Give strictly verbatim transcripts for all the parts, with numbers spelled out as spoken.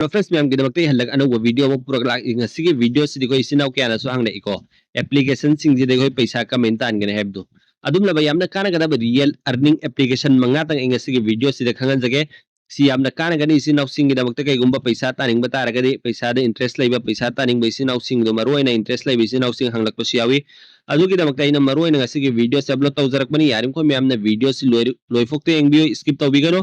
Hello friends, ꯃꯌꯥꯝꯒꯤꯗꯃꯛꯇ ꯑꯩ ꯍꯜꯂꯛ ꯑꯅꯧꯕ video ꯑꯃ ꯄꯨꯔꯛꯂꯥꯛꯏ꯫ ꯉꯁꯤꯒꯤ video ꯁꯤꯗꯤ ꯑꯩꯈꯣꯏ ꯏꯆꯤꯟ ꯏꯅꯥꯎ ꯀꯌꯥꯅꯁꯨ ꯍꯪꯂꯛꯏꯀꯣ, application ꯁꯤꯡꯁꯤꯗ ꯑꯩꯈꯣꯏ ꯄꯩꯁꯥ ꯀꯃꯥꯏꯅ ꯇꯥꯟꯒꯅꯤ ꯍꯥꯏꯕꯗꯣ꯫ ꯑꯗꯨꯝꯂꯕ ꯌꯥꯝꯅ ꯀꯥꯟꯅꯒꯗꯕ real earning application ꯃꯉꯥꯇꯪ ꯑꯩ ꯉꯁꯤꯒꯤ video ꯁꯤꯗ ꯈꯪꯍꯟꯖꯒꯦ꯫ ꯁꯤ ꯌꯥꯝꯅ ꯀꯥꯟꯅꯒꯅꯤ ꯏꯆꯤꯟ ꯏꯅꯥꯎꯁꯤꯡꯒꯤꯗꯃꯛꯇ꯫ ꯀꯩꯒꯨꯝꯕ ꯄꯩꯁꯥ ꯇꯥꯅꯤꯡꯕ ꯇꯥꯔꯒꯗꯤ, ꯄꯩꯁꯥꯗ interest ꯂꯩꯕ, ꯄꯩꯁꯥ ꯇꯥꯅꯤꯡꯕ ꯏꯆꯤꯟ ꯏꯅꯥꯎꯁꯤꯡꯗꯣ, ꯃꯔꯨꯑꯣꯏꯅ interest ꯂꯩꯕ ꯏꯆꯤꯟ ꯏꯅꯥꯎꯁꯤꯡ ꯍꯪꯂꯛꯄꯁꯨ ꯌꯥꯎꯏ꯫ ꯑꯗꯨꯒꯤꯗꯃꯛꯇ ꯑꯩꯅ ꯃꯔꯨꯑꯣꯏꯅ ꯉꯁꯤꯒꯤ video ꯁꯦ upload ꯇꯧꯖꯔꯛꯄꯅꯤ꯫ ꯌꯥꯔꯤꯃꯈꯩ ꯃꯌꯥꯝꯅ video ꯁꯤ ꯂꯣꯏ-, ꯂꯣꯏꯐꯥꯎꯇ ꯌꯦꯡꯕꯤꯌꯨ, skip ꯇꯧꯕꯤꯒꯅꯨ꯫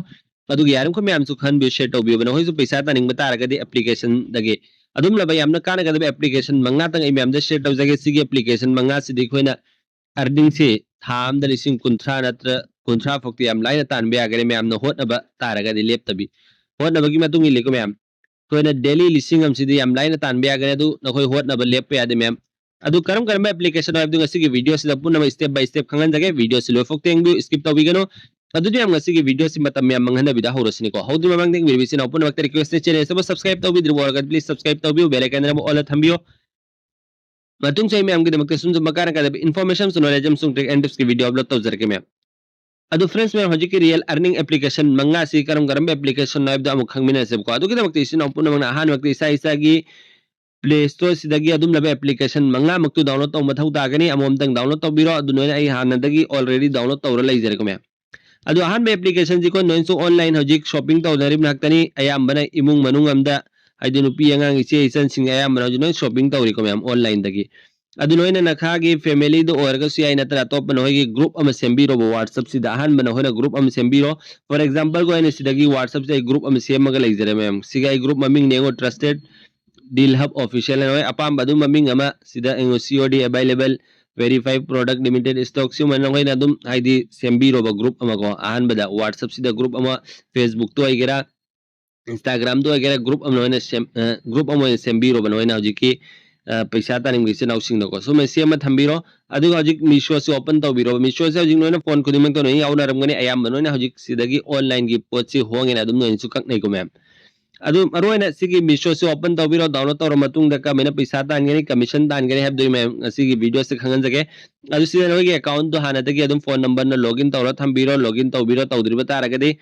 ꯑꯗꯨꯒ ꯌꯥꯔꯤꯃꯈꯩ ꯃꯌꯥꯝꯁꯨ ꯈꯟꯕꯤꯌꯨ, share ꯇꯧꯕꯤꯌꯨ꯫ ꯅꯈꯣꯏꯁꯨ ꯄꯩꯁꯥ ꯇꯥꯅꯤꯡꯕ ꯇꯥꯔꯒꯗꯤ application ꯗꯒꯤ꯫ ꯑꯗꯨꯝꯂꯕ ꯌꯥꯝꯅ ꯀꯥꯟꯅꯒꯗꯕ application ꯃꯉꯥꯇꯪ ꯑꯩ ꯃꯌꯥꯝꯗ share ꯇꯧꯖꯒꯦ꯫ ꯁꯤꯒꯤ application ꯃꯉꯥꯁꯤꯗꯤ ꯑꯩꯈꯣꯏꯅ earning ꯁꯤ ꯊꯥ ꯑꯃꯗ ꯂꯤꯁꯤꯡ ꯀꯨꯟꯊ꯭ꯔꯥ ꯅꯠꯇ꯭ꯔ ꯀꯨꯟꯊ꯭ꯔꯥ ꯐꯥꯎꯇꯤ ꯌꯥꯝ ꯂꯥꯏꯅ ꯇꯥꯟꯕ ꯌꯥꯒꯅꯤ, ꯃꯌꯥꯝꯅ ꯍꯣꯠꯅꯕ ꯇꯥꯔꯒꯗꯤ ꯂꯦꯞꯇꯕꯤ꯫ ꯍꯣꯠꯅꯕꯒꯤ ꯃꯇꯨꯡ ꯏꯜꯂꯤꯀꯣ ꯃꯌꯥꯝ꯫ ꯑꯩꯈꯣꯏꯅ daily ꯂꯤꯁꯤꯡ ꯑꯃꯁꯤꯗꯤ ꯌꯥꯝ ꯂꯥꯏꯅ ꯇꯥꯟꯕ ꯌꯥꯒꯅꯤ, ꯑꯗꯨ ꯅꯈꯣꯏ ꯍꯣꯠꯅꯕ ꯂꯦꯞꯄ ꯌꯥꯗꯦ ꯃꯌꯥꯝ꯫ ꯑꯗꯨ ꯀꯔꯝ ꯀꯔꯝꯕ application ꯅꯣ ꯍꯥꯏꯕꯗꯨ ꯉꯁꯤꯒꯤ video ꯁꯤꯗ ꯄꯨꯝꯅꯃꯛ step by step ꯈꯪꯍꯟꯖꯒꯦ꯫ Video ꯁꯤ ꯂꯣꯏꯐꯥꯎ ꯌꯦꯡꯕꯤꯌꯨ, skip ꯇꯧꯕꯤꯒꯅꯨ꯫ ꯑꯗꯨꯗꯤ ꯌꯥꯝ ꯉꯁꯤꯒꯤ video ꯁꯤ ꯃꯇꯝ ꯌꯥꯝ ꯃꯥꯡꯍꯟꯗꯕꯤꯗ ꯍꯧꯔꯁꯤꯅꯤꯀꯣ꯫ ꯍꯧꯗ꯭ꯔꯤ ꯃꯃꯥꯡꯗ ꯌꯦꯡꯕꯤꯔꯤꯕ ꯏꯆꯤꯟ ꯏꯅꯥꯎ ꯄꯨꯝꯅꯃꯛꯇ request ꯅꯤ, channel ꯑꯁꯤꯕꯨ subscribe ꯇꯧꯕꯤꯗ꯭ꯔꯤꯕ ꯑꯣꯏꯔꯒꯗꯤ please subscribe ꯇꯧꯕꯤꯌꯨ, bell icon ꯑꯃ all ꯊꯝꯕꯤꯌꯨ꯫ ꯃꯇꯨꯡꯁꯨ ꯑꯩ ꯃꯌꯥꯝꯒꯤꯗꯃꯛꯇ ꯁꯨꯝ ꯁꯨꯝ ꯃꯀꯥꯟ ꯀꯥꯟꯅꯕ information ꯑꯃꯁꯨꯡ knowledge ꯑꯃꯁꯨꯡ trick and tips ꯀꯤ video upload ꯇꯧꯖꯔꯛꯀꯦ ꯃꯌꯥꯝ꯫ ꯑꯗꯨ friends ꯃꯌꯥꯝ, ꯍꯧꯖꯤꯛꯀꯤ real earning application ꯃꯉꯥꯁꯤ ꯀꯔꯝ ꯀꯔꯝꯕ application ꯅꯣ ꯍꯥꯏꯕꯗꯣ ꯑꯃꯨꯛ ꯈꯪꯃꯤꯟꯅꯁꯦꯕꯀꯣ꯫ ꯑꯗꯨꯒꯤꯗꯃꯛꯇ ꯏꯆꯤꯟ ꯏꯅꯥꯎ ꯄꯨꯝꯅꯃꯛꯅ ꯑꯍꯥꯟꯕꯃꯛꯇ ꯏꯁꯥ ꯏꯁꯥꯒꯤ Play Store ꯁꯤꯗꯒꯤ ꯑꯗꯨꯝꯂꯕ application ꯃꯉꯥꯃꯛꯇꯨ download ꯇꯧꯕ ꯃꯊꯧ ꯇꯥꯒꯅꯤ꯫ ꯑꯃꯃꯝꯇꯪ download ꯇꯧꯕꯤꯔꯣ꯫ ꯑꯗꯨ ꯅꯣꯏꯅ ꯑꯩ ꯍꯥꯟꯅꯗꯒꯤ already download ꯇꯧꯔ ꯂꯩꯖꯔꯦꯀꯣ ꯃꯌꯥꯝ꯫ ꯑꯗꯣ ꯑꯍꯥꯟꯕ application ꯁꯤ ꯑꯩꯈꯣꯏ ꯅꯣꯏꯅꯁꯨ online ꯍꯧꯖꯤꯛ shopping ꯇꯧꯅꯔꯤꯕ ꯉꯥꯛꯇꯅꯤ꯫ ꯑꯌꯥꯝꯕꯅ ꯏꯃꯨꯡ ꯃꯅꯨꯡ ꯑꯝꯗ, ꯍꯥꯏꯗꯤ ꯅꯨꯄꯤ ꯑꯉꯥꯡ ꯏꯆꯦ ꯏꯆꯟꯁꯤꯡ ꯑꯌꯥꯝꯕꯅ ꯍꯧꯖꯤꯛ ꯂꯣꯏ shopping ꯇꯧꯔꯤꯀꯣ ꯃꯌꯥꯝ online ꯗꯒꯤ꯫ ꯑꯗꯨ ꯅꯣꯏꯅ ꯅꯈꯥꯒꯤ family ꯗ ꯑꯣꯏꯔꯒꯁꯨ ꯌꯥꯏ, ꯅꯠꯇ꯭ꯔꯒ ꯑꯇꯣꯞꯄ ꯅꯈꯣꯏꯒꯤ group ꯑꯃ ꯁꯦꯝꯕꯤꯔꯣꯕ WhatsApp ꯁꯤꯗ꯫ ꯑꯍꯥꯟꯕ ꯅꯈꯣꯏꯅ group ꯑꯃ ꯁꯦꯝꯕꯤꯔꯣ꯫ For example ꯀꯣ, ꯑꯩꯅ ꯁꯤꯗꯒꯤ WhatsApp ꯁꯦ ꯑꯩ group ꯑꯃ ꯁꯦꯝꯃꯒ ꯂꯩꯖꯔꯦ ꯃꯌꯥꯝ꯫ ꯁꯤꯒꯤ ꯑꯩ group ꯃꯃꯤꯡꯅꯦ ꯌꯦꯡꯉꯣ, Trusted Deal Hub Official ꯍꯥꯏꯅ꯫ ꯍꯣꯏ, ꯑꯄꯥꯝꯕ ꯑꯗꯨꯝ ꯃꯃꯤꯡ ꯑꯃ ꯁꯤꯗ ꯑꯩꯉꯣꯟꯗ C O D available, verified product, limited stock, ꯁꯤꯒꯨꯝꯕ ꯅꯈꯣꯏꯅ ꯑꯗꯨꯝ ꯍꯥꯏꯗꯤ ꯁꯦꯝꯕꯤꯔꯣꯕ group ꯑꯃ ꯀꯣ꯫ ꯑꯍꯥꯟꯕꯗ WhatsApp ꯁꯤꯗ group ꯑꯃ, Facebook ꯇ ꯑꯣꯏꯒꯦꯔꯥ, Instagram ꯗ ꯑꯣꯏꯒꯦꯔꯥ, group ꯑꯃ ꯑꯣꯏꯅ ꯁꯦꯝ-, ꯑ, group ꯑꯃ ꯑꯣꯏꯅ ꯁꯦꯝꯕꯤꯔꯣꯕ ꯅꯣꯏꯅ ꯍꯧꯖꯤꯛꯀꯤ, ꯑ, ꯄꯩꯁꯥ ꯇꯥꯅꯤꯡꯕ ꯏꯆꯤꯟ ꯏꯅꯥꯎꯁꯤꯡꯗꯀꯣ꯫ ꯁꯨꯝꯅ ꯁꯦꯝꯃ ꯊꯝꯕꯤꯔꯣ꯫ ꯑꯗꯨꯒ ꯍꯧꯖꯤꯛ Meesho ꯁꯤ open ꯇꯧꯕꯤꯔꯣ꯫ Meesho ꯁꯦ ꯍꯧꯖꯤꯛ ꯅꯣꯏꯅ phone ꯈꯨꯗꯤꯡꯃꯛꯇ ꯂꯣꯏꯅ ꯌꯥꯎꯅꯔꯝꯒꯅꯤ꯫ ꯑꯌꯥꯝꯕ ꯅꯣꯏꯅ ꯍꯧꯖꯤꯛ ꯁꯤꯗꯒꯤ online ꯒꯤ ꯄꯣꯠꯁꯤ ꯍꯣꯡꯉꯦꯅ ꯑꯗꯨꯝ ꯅꯣꯏꯅꯁꯨ ꯀꯛꯅꯩꯀꯣ ꯃꯌꯥꯝ꯫ ꯑꯗꯨ ꯃꯔꯨꯑꯣꯏꯅ ꯁꯤꯒꯤ Meesho ꯁꯤ open ꯇꯧꯕꯤꯔꯣ꯫ Download ꯇꯧꯔ ꯃꯇꯨꯡꯗ ꯀꯃꯥꯏꯅ ꯄꯩꯁꯥ ꯇꯥꯟꯒꯅꯤ, commission ꯇꯥꯟꯒꯅꯤ ꯍꯥꯏꯕꯗꯨ ꯃꯌꯥꯝ ꯉꯁꯤꯒꯤ video ꯁꯤ ꯈꯪꯍꯟꯖꯒꯦ꯫ ꯑꯗꯨ ꯁꯤꯗ ꯅꯣꯏꯒꯤ account ꯇꯣ ꯍꯥꯟꯅꯗꯒꯤ ꯑꯗꯨꯝ phone number ꯅ login ꯇꯧꯔ ꯊꯝꯕꯤꯔꯣ꯫ Login ꯇꯧꯕꯤꯔꯣ, ꯇꯧꯗ꯭ꯔꯤꯕ ꯇꯥꯔꯒꯗꯤ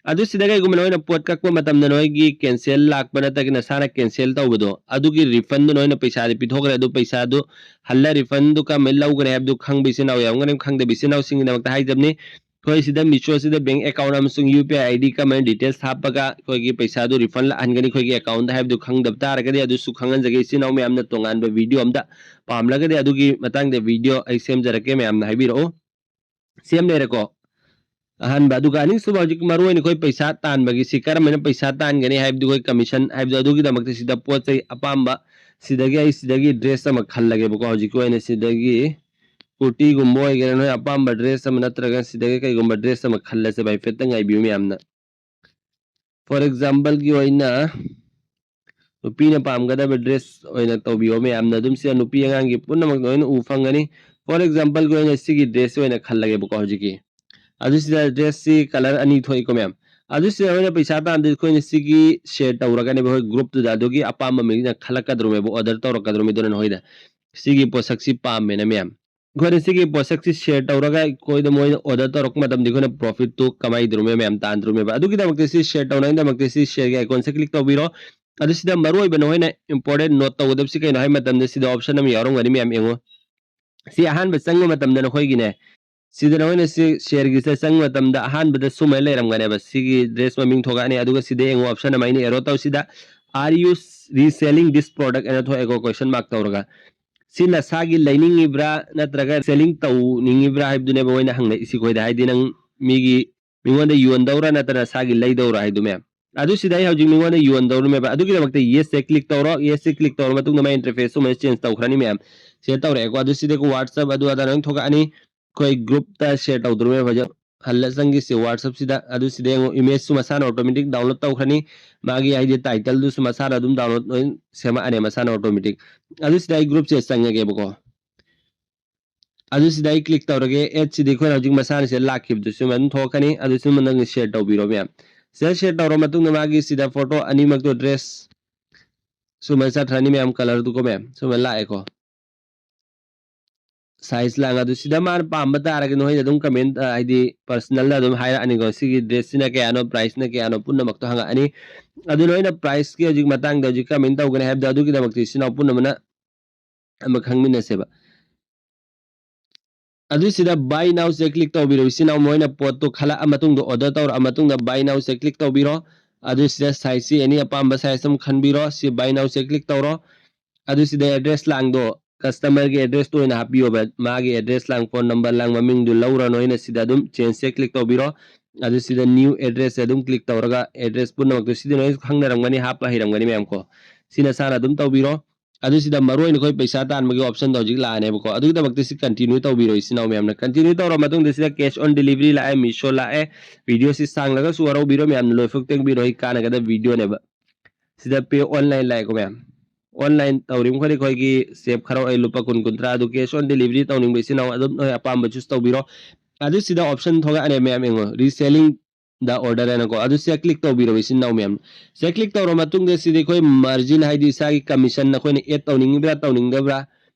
ꯑꯗꯨ ꯁꯤꯗ ꯀꯩꯒꯨꯝꯕ ꯅꯣꯏꯅ ꯄꯣꯠ ꯀꯛꯄ ꯃꯇꯝꯗ ꯅꯣꯏꯒꯤ cancel ꯂꯥꯛꯄ ꯅꯠꯇ꯭ꯔꯒ ꯅꯁꯥꯅ cancel ꯇꯧꯕꯗꯣ, ꯑꯗꯨꯒꯤ refund ꯗꯣ ꯅꯣꯏꯅ ꯄꯩꯁꯥꯗꯤ ꯄꯤꯊꯣꯛꯈ꯭ꯔꯦ꯫ ꯑꯗꯨ ꯄꯩꯁꯥꯗꯨ ꯍꯜꯂ refund ꯗꯨ ꯀꯔꯝꯍꯥꯏꯅ ꯂꯧꯒꯅꯤ ꯍꯥꯏꯕꯗꯨ ꯈꯪꯕ ꯏꯆꯤꯟ ꯏꯅꯥꯎ ꯌꯥꯎꯔꯝꯒꯅꯤ, ꯈꯪꯗꯕ ꯏꯆꯤꯟ ꯏꯅꯥꯎꯁꯤꯡꯒꯤꯗꯃꯛꯇ ꯍꯥꯏꯖꯕꯅꯤ꯫ ꯑꯩꯈꯣꯏ ꯁꯤꯗ Meesho ꯁꯤꯗ bank account ꯑꯃꯁꯨꯡ U P I I D ꯀꯃꯥꯏꯅ details ꯍꯥꯞꯄꯒ ꯑꯩꯈꯣꯏꯒꯤ ꯄꯩꯁꯥꯗꯨ refund ꯂꯥꯛꯍꯟꯒꯅꯤ ꯑꯩꯈꯣꯏꯒꯤ account ꯗ ꯍꯥꯏꯕꯗꯨ ꯈꯪꯗꯕ ꯇꯥꯔꯒꯗꯤ ꯑꯗꯨꯁꯨ ꯈꯪꯍꯟꯖꯒꯦ ꯏꯆꯤꯟ ꯏꯅꯥꯎ ꯃꯌꯥꯝꯅ꯫ ꯇꯣꯉꯥꯟꯕ video ꯑꯝꯗ ꯄꯥꯝꯂꯒꯗꯤ ꯑꯗꯨꯒꯤ ꯃꯇꯥꯡꯗ video ꯑꯩ ꯁꯦꯝꯖꯔꯛꯀꯦ, ꯃꯌꯥꯝꯅ ꯍꯥꯏꯕꯤꯔꯛꯑꯣ꯫ ꯁꯦꯝ ꯂꯩꯔꯦꯀꯣ꯫ ꯑꯍꯥꯟꯕ꯫ ꯑꯗꯨꯒ ꯑꯅꯤꯁꯨꯕ, ꯍꯧꯖꯤꯛ ꯃꯔꯨ ꯑꯣꯏꯅ ꯑꯩꯈꯣꯏ ꯄꯩꯁꯥ ꯇꯥꯟꯕꯒꯤ ꯁꯤ ꯀꯔꯝꯕꯅ ꯄꯩꯁꯥ ꯇꯥꯟꯒꯅꯤ ꯍꯥꯏꯕꯗꯨ ꯑꯩꯈꯣꯏ commission ꯍꯥꯏꯕꯗꯣ, ꯑꯗꯨꯒꯤꯗꯃꯛꯇ ꯁꯤꯗ ꯄꯣꯠ ꯆꯩ ꯑꯄꯥꯝꯕ, ꯁꯤꯗꯒꯤ ꯑꯩ ꯁꯤꯗꯒꯤ dress ꯑꯃ ꯈꯜꯂꯒꯦꯕꯀꯣ꯫ ꯍꯧꯖꯤꯛꯀꯤ ꯑꯣꯏꯅ ꯁꯤꯗꯒꯤ ꯀꯨꯔꯇꯤꯒꯨꯝꯕ ꯑꯣꯏꯒꯦꯔꯥ, ꯅꯣꯏ ꯑꯄꯥꯝꯕ dress ꯑꯃ ꯅꯠꯇ꯭ꯔꯒ ꯁꯤꯗꯒꯤ ꯀꯩꯒꯨꯝꯕ dress ꯑꯃ ꯈꯜꯂꯁꯦꯕ, ꯍꯥꯏꯐꯦꯠꯇ ꯉꯥꯏꯕꯤꯌꯨ ꯃꯌꯥꯝꯅ꯫ For example ꯒꯤ ꯑꯣꯏꯅ ꯅꯨꯄꯤꯅ ꯄꯥꯝꯒꯗꯕ dress ꯑꯣꯏꯅ ꯇꯧꯕꯤꯌꯣ ꯃꯌꯥꯝꯅ꯫ ꯑꯗꯨꯝ ꯁꯤꯗ ꯅꯨꯄꯤ ꯑꯉꯥꯡꯒꯤ ꯄꯨꯝꯅꯃꯛ ꯂꯣꯏꯅ ꯎ ꯐꯪꯒꯅꯤ꯫ For example ꯒꯤ ꯑꯣꯏꯅ ꯁꯤꯒꯤ dress ꯁꯤ ꯑꯣꯏꯅ ꯈꯜꯂꯒꯦꯕꯀꯣ꯫ ꯍꯧꯖꯤꯛꯀꯤ ꯑꯗꯨ ꯁꯤꯗ dress ꯁꯤ colour ꯑꯅꯤ ꯊꯣꯛꯏꯀꯣ ꯃꯌꯥꯝ꯫ ꯑꯗꯨ ꯁꯤꯗ ꯑꯩꯈꯣꯏꯅ ꯄꯩꯁꯥ ꯇꯥꯟꯗꯣꯏ, ꯑꯩꯈꯣꯏꯅ ꯁꯤꯒꯤ share ꯇꯧꯔꯒꯅꯦꯕ ꯑꯩꯈꯣꯏ group ꯇꯨꯗ꯫ ꯑꯗꯨꯒꯤ ꯑꯄꯥꯝꯕ ꯃꯤꯅ ꯈꯜꯂꯛꯀꯗꯧꯔꯤꯕ, order ꯇꯧꯔꯛꯀꯗꯧꯔꯤꯕ꯫ ꯑꯗꯨꯅ ꯅꯈꯣꯏꯗ ꯁꯤꯒꯤ ꯄꯣꯠꯁꯛꯁꯤ ꯄꯥꯝꯃꯦꯅ ꯃꯌꯥꯝ, ꯑꯩꯈꯣꯏꯅ ꯁꯤꯒꯤ ꯄꯣꯠꯁꯛꯁꯤ share ꯇꯧꯔꯒ ꯑꯩꯈꯣꯏꯗ ꯃꯣꯏꯅ order ꯇꯧꯔꯛꯄ ꯃꯇꯝꯗ ꯑꯩꯈꯣꯏꯅ profit ꯇꯨ ꯀꯃꯥꯏꯅ ꯇꯧꯔꯝꯃꯤ ꯃꯌꯥꯝ, ꯇꯥꯟꯗ꯭ꯔꯣꯃꯦꯕ꯫ ꯑꯗꯨꯒꯤꯗꯃꯛꯇ ꯁꯤ share ꯇꯧꯅꯕꯒꯤꯗꯃꯛꯇ ꯁꯤ share ꯒꯤ icon ꯁꯦ click ꯇꯧꯕꯤꯔꯣ꯫ ꯑꯗꯨ ꯁꯤꯗ ꯃꯔꯨ ꯑꯣꯏꯕ ꯅꯈꯣꯏꯅ important note ꯇꯧꯒꯗꯕꯁꯤ ꯀꯩꯅꯣ ꯍꯥꯏꯕ ꯃꯇꯝꯗ ꯁꯤꯗ option ꯑꯃ ꯌꯥꯎꯔꯝꯒꯅꯤ ꯃꯌꯥꯝ, ꯌꯦꯡꯉꯣ꯫ ꯁꯤ ꯑꯍꯥꯟꯕ ꯆꯪꯕ ꯃꯇꯝꯗ ꯅꯈꯣꯏꯒꯤꯅꯦ, ꯁꯤꯗ ꯅꯈꯣꯏꯅ ꯁꯤ share ꯒꯤꯁꯤꯗ ꯆꯪꯕ ꯃꯇꯝꯗ ꯑꯍꯥꯟꯕꯗ ꯁꯨꯃꯥꯏꯅ ꯂꯩꯔꯝꯒꯅꯦꯕ, ꯁꯤꯒꯤ dress ꯃꯃꯤꯡ ꯊꯣꯛꯂꯛꯑꯅꯤ꯫ ꯑꯗꯨꯒ ꯁꯤꯗ ꯌꯦꯡꯉꯣ, option ꯑꯃ ꯑꯩꯅ arrow ꯇꯧꯁꯤꯗ, "Are you reselling this product?" ꯍꯥꯏꯅ ꯊꯣꯛꯑꯦꯀꯣ, question mark ꯇꯧꯔꯒ꯫ ꯁꯤ ꯅꯁꯥꯒꯤ ꯂꯩꯅꯤꯡꯉꯤꯕ꯭ꯔꯥ ꯅꯠꯇ꯭ꯔꯒ selling ꯇꯧꯅꯤꯡꯉꯤꯕ꯭ꯔꯥ ꯍꯥꯏꯕꯗꯨꯅꯦꯕ ꯃꯣꯏꯅ ꯍꯪꯂꯛꯏꯁꯤ ꯑꯩꯈꯣꯏꯗ, ꯍꯥꯏꯗꯤ ꯅꯪ ꯃꯤꯒꯤ, ꯃꯤꯉꯣꯟꯗ ꯌꯣꯟꯗꯧꯔꯥ ꯅꯠꯇ꯭ꯔꯒ ꯅꯁꯥꯒꯤ ꯂꯩꯗꯧꯔꯥ ꯍꯥꯏꯗꯨ ꯃꯌꯥꯝ꯫ ꯑꯗꯨ ꯁꯤꯗ ꯑꯩ ꯍꯧꯖꯤꯛ ꯃꯤꯉꯣꯟꯗ ꯌꯣꯟꯗꯧꯔꯤꯃꯦꯕ꯫ ꯑꯗꯨꯒꯤꯗꯃꯛꯇ yes ꯁꯦ click ꯇꯧꯔꯣ꯫ Yes ꯁꯦ click ꯇꯧꯔ ꯃꯇꯨꯡꯗ ꯃꯥꯏ interface ꯁꯨꯃꯥꯏꯅ change ꯇꯧꯈ꯭ꯔꯅꯤ ꯃꯌꯥꯝ꯫ ꯁꯤꯗ ꯇꯧꯔꯛꯑꯦꯀꯣ꯫ ꯑꯗꯨ ꯁꯤꯗ WhatsApp ꯑꯗꯨ ꯑꯗꯥ ꯂꯣꯏ ꯊꯣꯛꯂꯛꯑꯅꯤ꯫ ꯑꯩꯈꯣꯏ group ꯇ share ꯇꯧꯗꯧꯔꯤꯃꯦꯕ꯫ ꯍꯧꯖꯤꯛ ꯍꯜꯂ ꯆꯪꯈꯤꯁꯤ WhatsApp ꯁꯤꯗ꯫ ꯑꯗꯨ ꯁꯤꯗ ꯌꯦꯡꯉꯣ, image ꯁꯨ ꯃꯁꯥꯅ automatic download ꯇꯧꯈ꯭ꯔꯅꯤ꯫ ꯃꯥꯒꯤ ꯍꯥꯏꯗꯤ title ꯗꯨꯁꯨ ꯃꯁꯥꯅ ꯑꯗꯨꯝ download ꯂꯣꯏ ꯁꯦꯝꯃꯛꯑꯅꯤ ꯃꯁꯥꯅ automatic꯫ ꯑꯗꯨ ꯁꯤꯗ ꯑꯩ group ꯁꯦ ꯆꯪꯉꯒꯦꯕꯀꯣ꯫ ꯑꯗꯨ ꯁꯤꯗ ꯑꯩ click ꯇꯧꯔꯒꯦ꯫ Add ꯁꯤꯗꯤ ꯑꯩꯈꯣꯏꯅ ꯍꯧꯖꯤꯛ ꯃꯁꯥꯅ ꯁꯤꯗ ꯂꯥꯛꯈꯤꯕꯗꯨ ꯁꯨꯝ ꯑꯗꯨꯝ ꯊꯣꯛꯂꯛꯀꯅꯤ꯫ ꯑꯗꯨ ꯁꯨꯝ ꯅꯪꯅ share ꯇꯧꯕꯤꯔꯣ ꯃꯌꯥꯝ꯫ ꯁꯤꯗ share ꯇꯧꯔ ꯃꯇꯨꯡꯗ ꯃꯥꯒꯤ ꯁꯤꯗ photo ꯑꯅꯤꯃꯛꯇꯣ dress ꯁꯨꯃꯥꯏꯅ ꯆꯠꯈ꯭ꯔꯅꯤ ꯃꯌꯥꯝ, colour ꯗꯨꯀꯣ ꯃꯌꯥꯝ꯫ ꯁꯨꯃꯥꯏꯅ ꯂꯥꯛꯑꯦꯀꯣ꯫ ꯁꯥꯏꯖ ꯂꯥꯡ ꯑꯗꯨ ꯁꯤꯗ ꯃꯥꯅ ꯄꯥꯝꯕ ꯇꯥꯔꯒꯗꯤ ꯅꯣꯏꯅ ꯑꯗꯨꯝ ꯀꯃꯦꯟ, ꯍꯥꯏꯗꯤ ꯄꯔꯁꯅꯦꯜꯗ ꯑꯗꯨꯝ ꯍꯥꯏꯔꯛꯑꯅꯤꯀꯣ, ꯁꯤꯒꯤ ꯗ꯭ꯔꯦꯁꯁꯤꯅ ꯀꯌꯥꯅꯣ, ꯄ꯭ꯔꯥꯏꯁꯅ ꯀꯌꯥꯅꯣ, ꯄꯨꯝꯅꯃꯛꯇꯣ ꯍꯪꯉꯛꯑꯅꯤ꯫ ꯑꯗꯨ ꯅꯣꯏꯅ ꯄ꯭ꯔꯥꯏꯁꯀꯤ ꯍꯧꯖꯤꯛ ꯃꯇꯥꯡꯗ ꯍꯧꯖꯤꯛ ꯀꯃꯦꯟ ꯇꯧꯒꯅꯤ ꯍꯥꯏꯕꯗꯣ, ꯑꯗꯨꯒꯤꯗꯃꯛꯇ ꯏꯆꯤꯟ ꯏꯅꯥꯎ ꯄꯨꯝꯅꯃꯛꯅ ꯑꯃ ꯈꯪꯃꯤꯟꯅꯁꯦꯕ꯫ ꯑꯗꯨ ꯁꯤꯗ buy now ꯁꯦ ꯀ꯭ꯂꯤꯛ ꯇꯧꯕꯤꯔꯣ, ꯏꯆꯤꯟ ꯏꯅꯥꯎ ꯃꯣꯏꯅ ꯄꯣꯠꯇꯣ ꯈꯜꯂꯛꯑ ꯃꯇꯨꯡꯗ, ꯑꯣꯔꯗꯔ ꯇꯧꯔꯛꯑ ꯃꯇꯨꯡꯗ buy now ꯁꯦ ꯀ꯭ꯂꯤꯛ ꯇꯧꯕꯤꯔꯣ꯫ ꯑꯗꯨ ꯁꯤꯗ ꯁꯥꯏꯖꯁꯤ ꯑꯦꯅꯤ ꯑꯄꯥꯝꯕ ꯁꯥꯏꯖ ꯑꯃ ꯈꯟꯕꯤꯔꯣ, ꯁꯤ buy now ꯁꯦ ꯀ꯭ꯂꯤꯛ ꯇꯧꯔꯣ꯫ ꯑꯗꯨ ꯁꯤꯗ ꯑꯦꯗ꯭ꯔꯦꯁ ꯂꯥꯡꯗꯣ ꯀꯁꯇꯃꯔꯒꯤ ꯑꯦꯗ꯭ꯔꯦꯁꯇꯣ ꯑꯣꯏꯅ ꯍꯥꯞꯄꯤꯌꯣꯕ, ꯃꯥꯒꯤ ꯑꯦꯗ꯭ꯔꯦꯁ ꯂꯥꯡ, ꯐꯣꯟ ꯅꯝꯕꯔ ꯂꯥꯡ, ꯃꯃꯤꯡꯗꯨ ꯂꯧꯔ ꯅꯣꯏꯅ ꯁꯤꯗ ꯑꯗꯨꯝ ꯆꯦꯟꯖꯁꯦ ꯀ꯭ꯂꯤꯛ ꯇꯧꯕꯤꯔꯣ꯫ ꯑꯗꯨ ꯁꯤꯗ ꯅ꯭ꯌꯨ ꯑꯦꯗ꯭ꯔꯦꯁꯁꯦ ꯑꯗꯨꯝ ꯀ꯭ꯂꯤꯛ ꯇꯧꯔꯒ, ꯑꯦꯗ꯭ꯔꯦꯁ ꯄꯨꯝꯅꯃꯛꯇꯣ ꯁꯤꯗꯤ ꯅꯣꯏ ꯈꯪꯅꯔꯝꯒꯅꯤ, ꯍꯥꯞꯄ ꯍꯩꯔꯝꯒꯅꯤ ꯃꯌꯥꯝ ꯀꯣ꯫ ꯁꯤ ꯅꯁꯥꯅ ꯑꯗꯨꯝ ꯇꯧꯕꯤꯔꯣ꯫ ꯑꯗꯨ ꯁꯤꯗ ꯃꯔꯨ ꯑꯣꯏꯅ ꯑꯩꯈꯣꯏ ꯄꯩꯁꯥ ꯇꯥꯟꯕꯒꯤ ꯑꯣꯞꯁꯟꯗꯣ ꯍꯧꯖꯤꯛ ꯂꯥꯛꯑꯅꯦꯕꯀꯣ꯫ ꯑꯗꯨꯒꯤꯗꯃꯛꯇ ꯁꯤ ꯀꯟꯇꯤꯅ꯭ꯌꯨ ꯇꯧꯕꯤꯔꯣ ꯏꯆꯤꯟ ꯏꯅꯥꯎ ꯃꯌꯥꯝꯅ꯫ ꯀꯟꯇꯤꯅ꯭ꯌꯨ ꯇꯧꯔ ꯃꯇꯨꯡꯗ ꯁꯤꯗ cash on delivery ꯂꯥꯛꯑꯦ, ꯃꯤꯁꯣ ꯂꯥꯛꯑꯦ꯫ ꯚꯤꯗꯤꯑꯣꯁꯤ ꯁꯥꯡꯂꯒꯁꯨ ꯋꯥꯔꯧꯕꯤꯔꯣ ꯃꯌꯥꯝꯅ, ꯂꯣꯏꯐꯥꯎ ꯇꯦꯡꯕꯤꯔꯣ, ꯑꯩ ꯀꯥꯟꯅꯒꯗꯕ ꯚꯤꯗꯤꯑꯣꯅꯦꯕ꯫ ꯁꯤꯗ pay online ꯂꯥꯛꯑꯦꯀꯣ ꯃꯌꯥꯝ꯫ Online ꯇꯧꯔꯤ ꯃꯈꯩꯗꯤ ꯑꯩꯈꯣꯏꯒꯤ ꯁꯦꯞ ꯈꯔ ꯑꯣꯏ, ꯂꯨꯄꯥ ꯀꯨꯟ, ꯀꯨꯟꯊ꯭ꯔꯥ ꯑꯗꯨ cash on delivery ꯇꯧꯅꯤꯡꯕ ꯏꯆꯤꯟ ꯏꯅꯥꯎ ꯑꯗꯨꯝ ꯅꯣꯏ ꯑꯄꯥꯝꯕ ꯆꯨꯁ ꯇꯧꯕꯤꯔꯣ꯫ ꯑꯗꯨ ꯁꯤꯗ ꯑꯣꯞꯁꯟ ꯊꯣꯛꯂꯛꯑꯅꯦ ꯃꯌꯥꯝ, ꯌꯦꯡꯉꯣ, reselling the order ꯍꯥꯏꯅꯀꯣ꯫ ꯑꯗꯨ ꯁꯤꯗ ꯀ꯭ꯂꯤꯛ ꯇꯧꯕꯤꯔꯣ ꯏꯆꯤꯟ ꯏꯅꯥꯎ ꯃꯌꯥꯝ꯫ ꯁꯤꯗ ꯀ꯭ꯂꯤꯛ ꯇꯧꯔ ꯃꯇꯨꯡꯗ ꯁꯤꯗꯤ ꯑꯩꯈꯣꯏ ꯃꯥꯔꯖꯤꯟ, ꯍꯥꯏꯗꯤ ꯏꯁꯥꯒꯤ ꯀꯃꯤꯁꯟ ꯑꯩꯈꯣꯏꯅ ꯑꯦꯗ ꯇꯧꯅꯤꯡꯉꯤꯕ꯭ꯔꯥ ꯇꯧꯅꯤꯡꯗꯕ꯭ꯔꯥ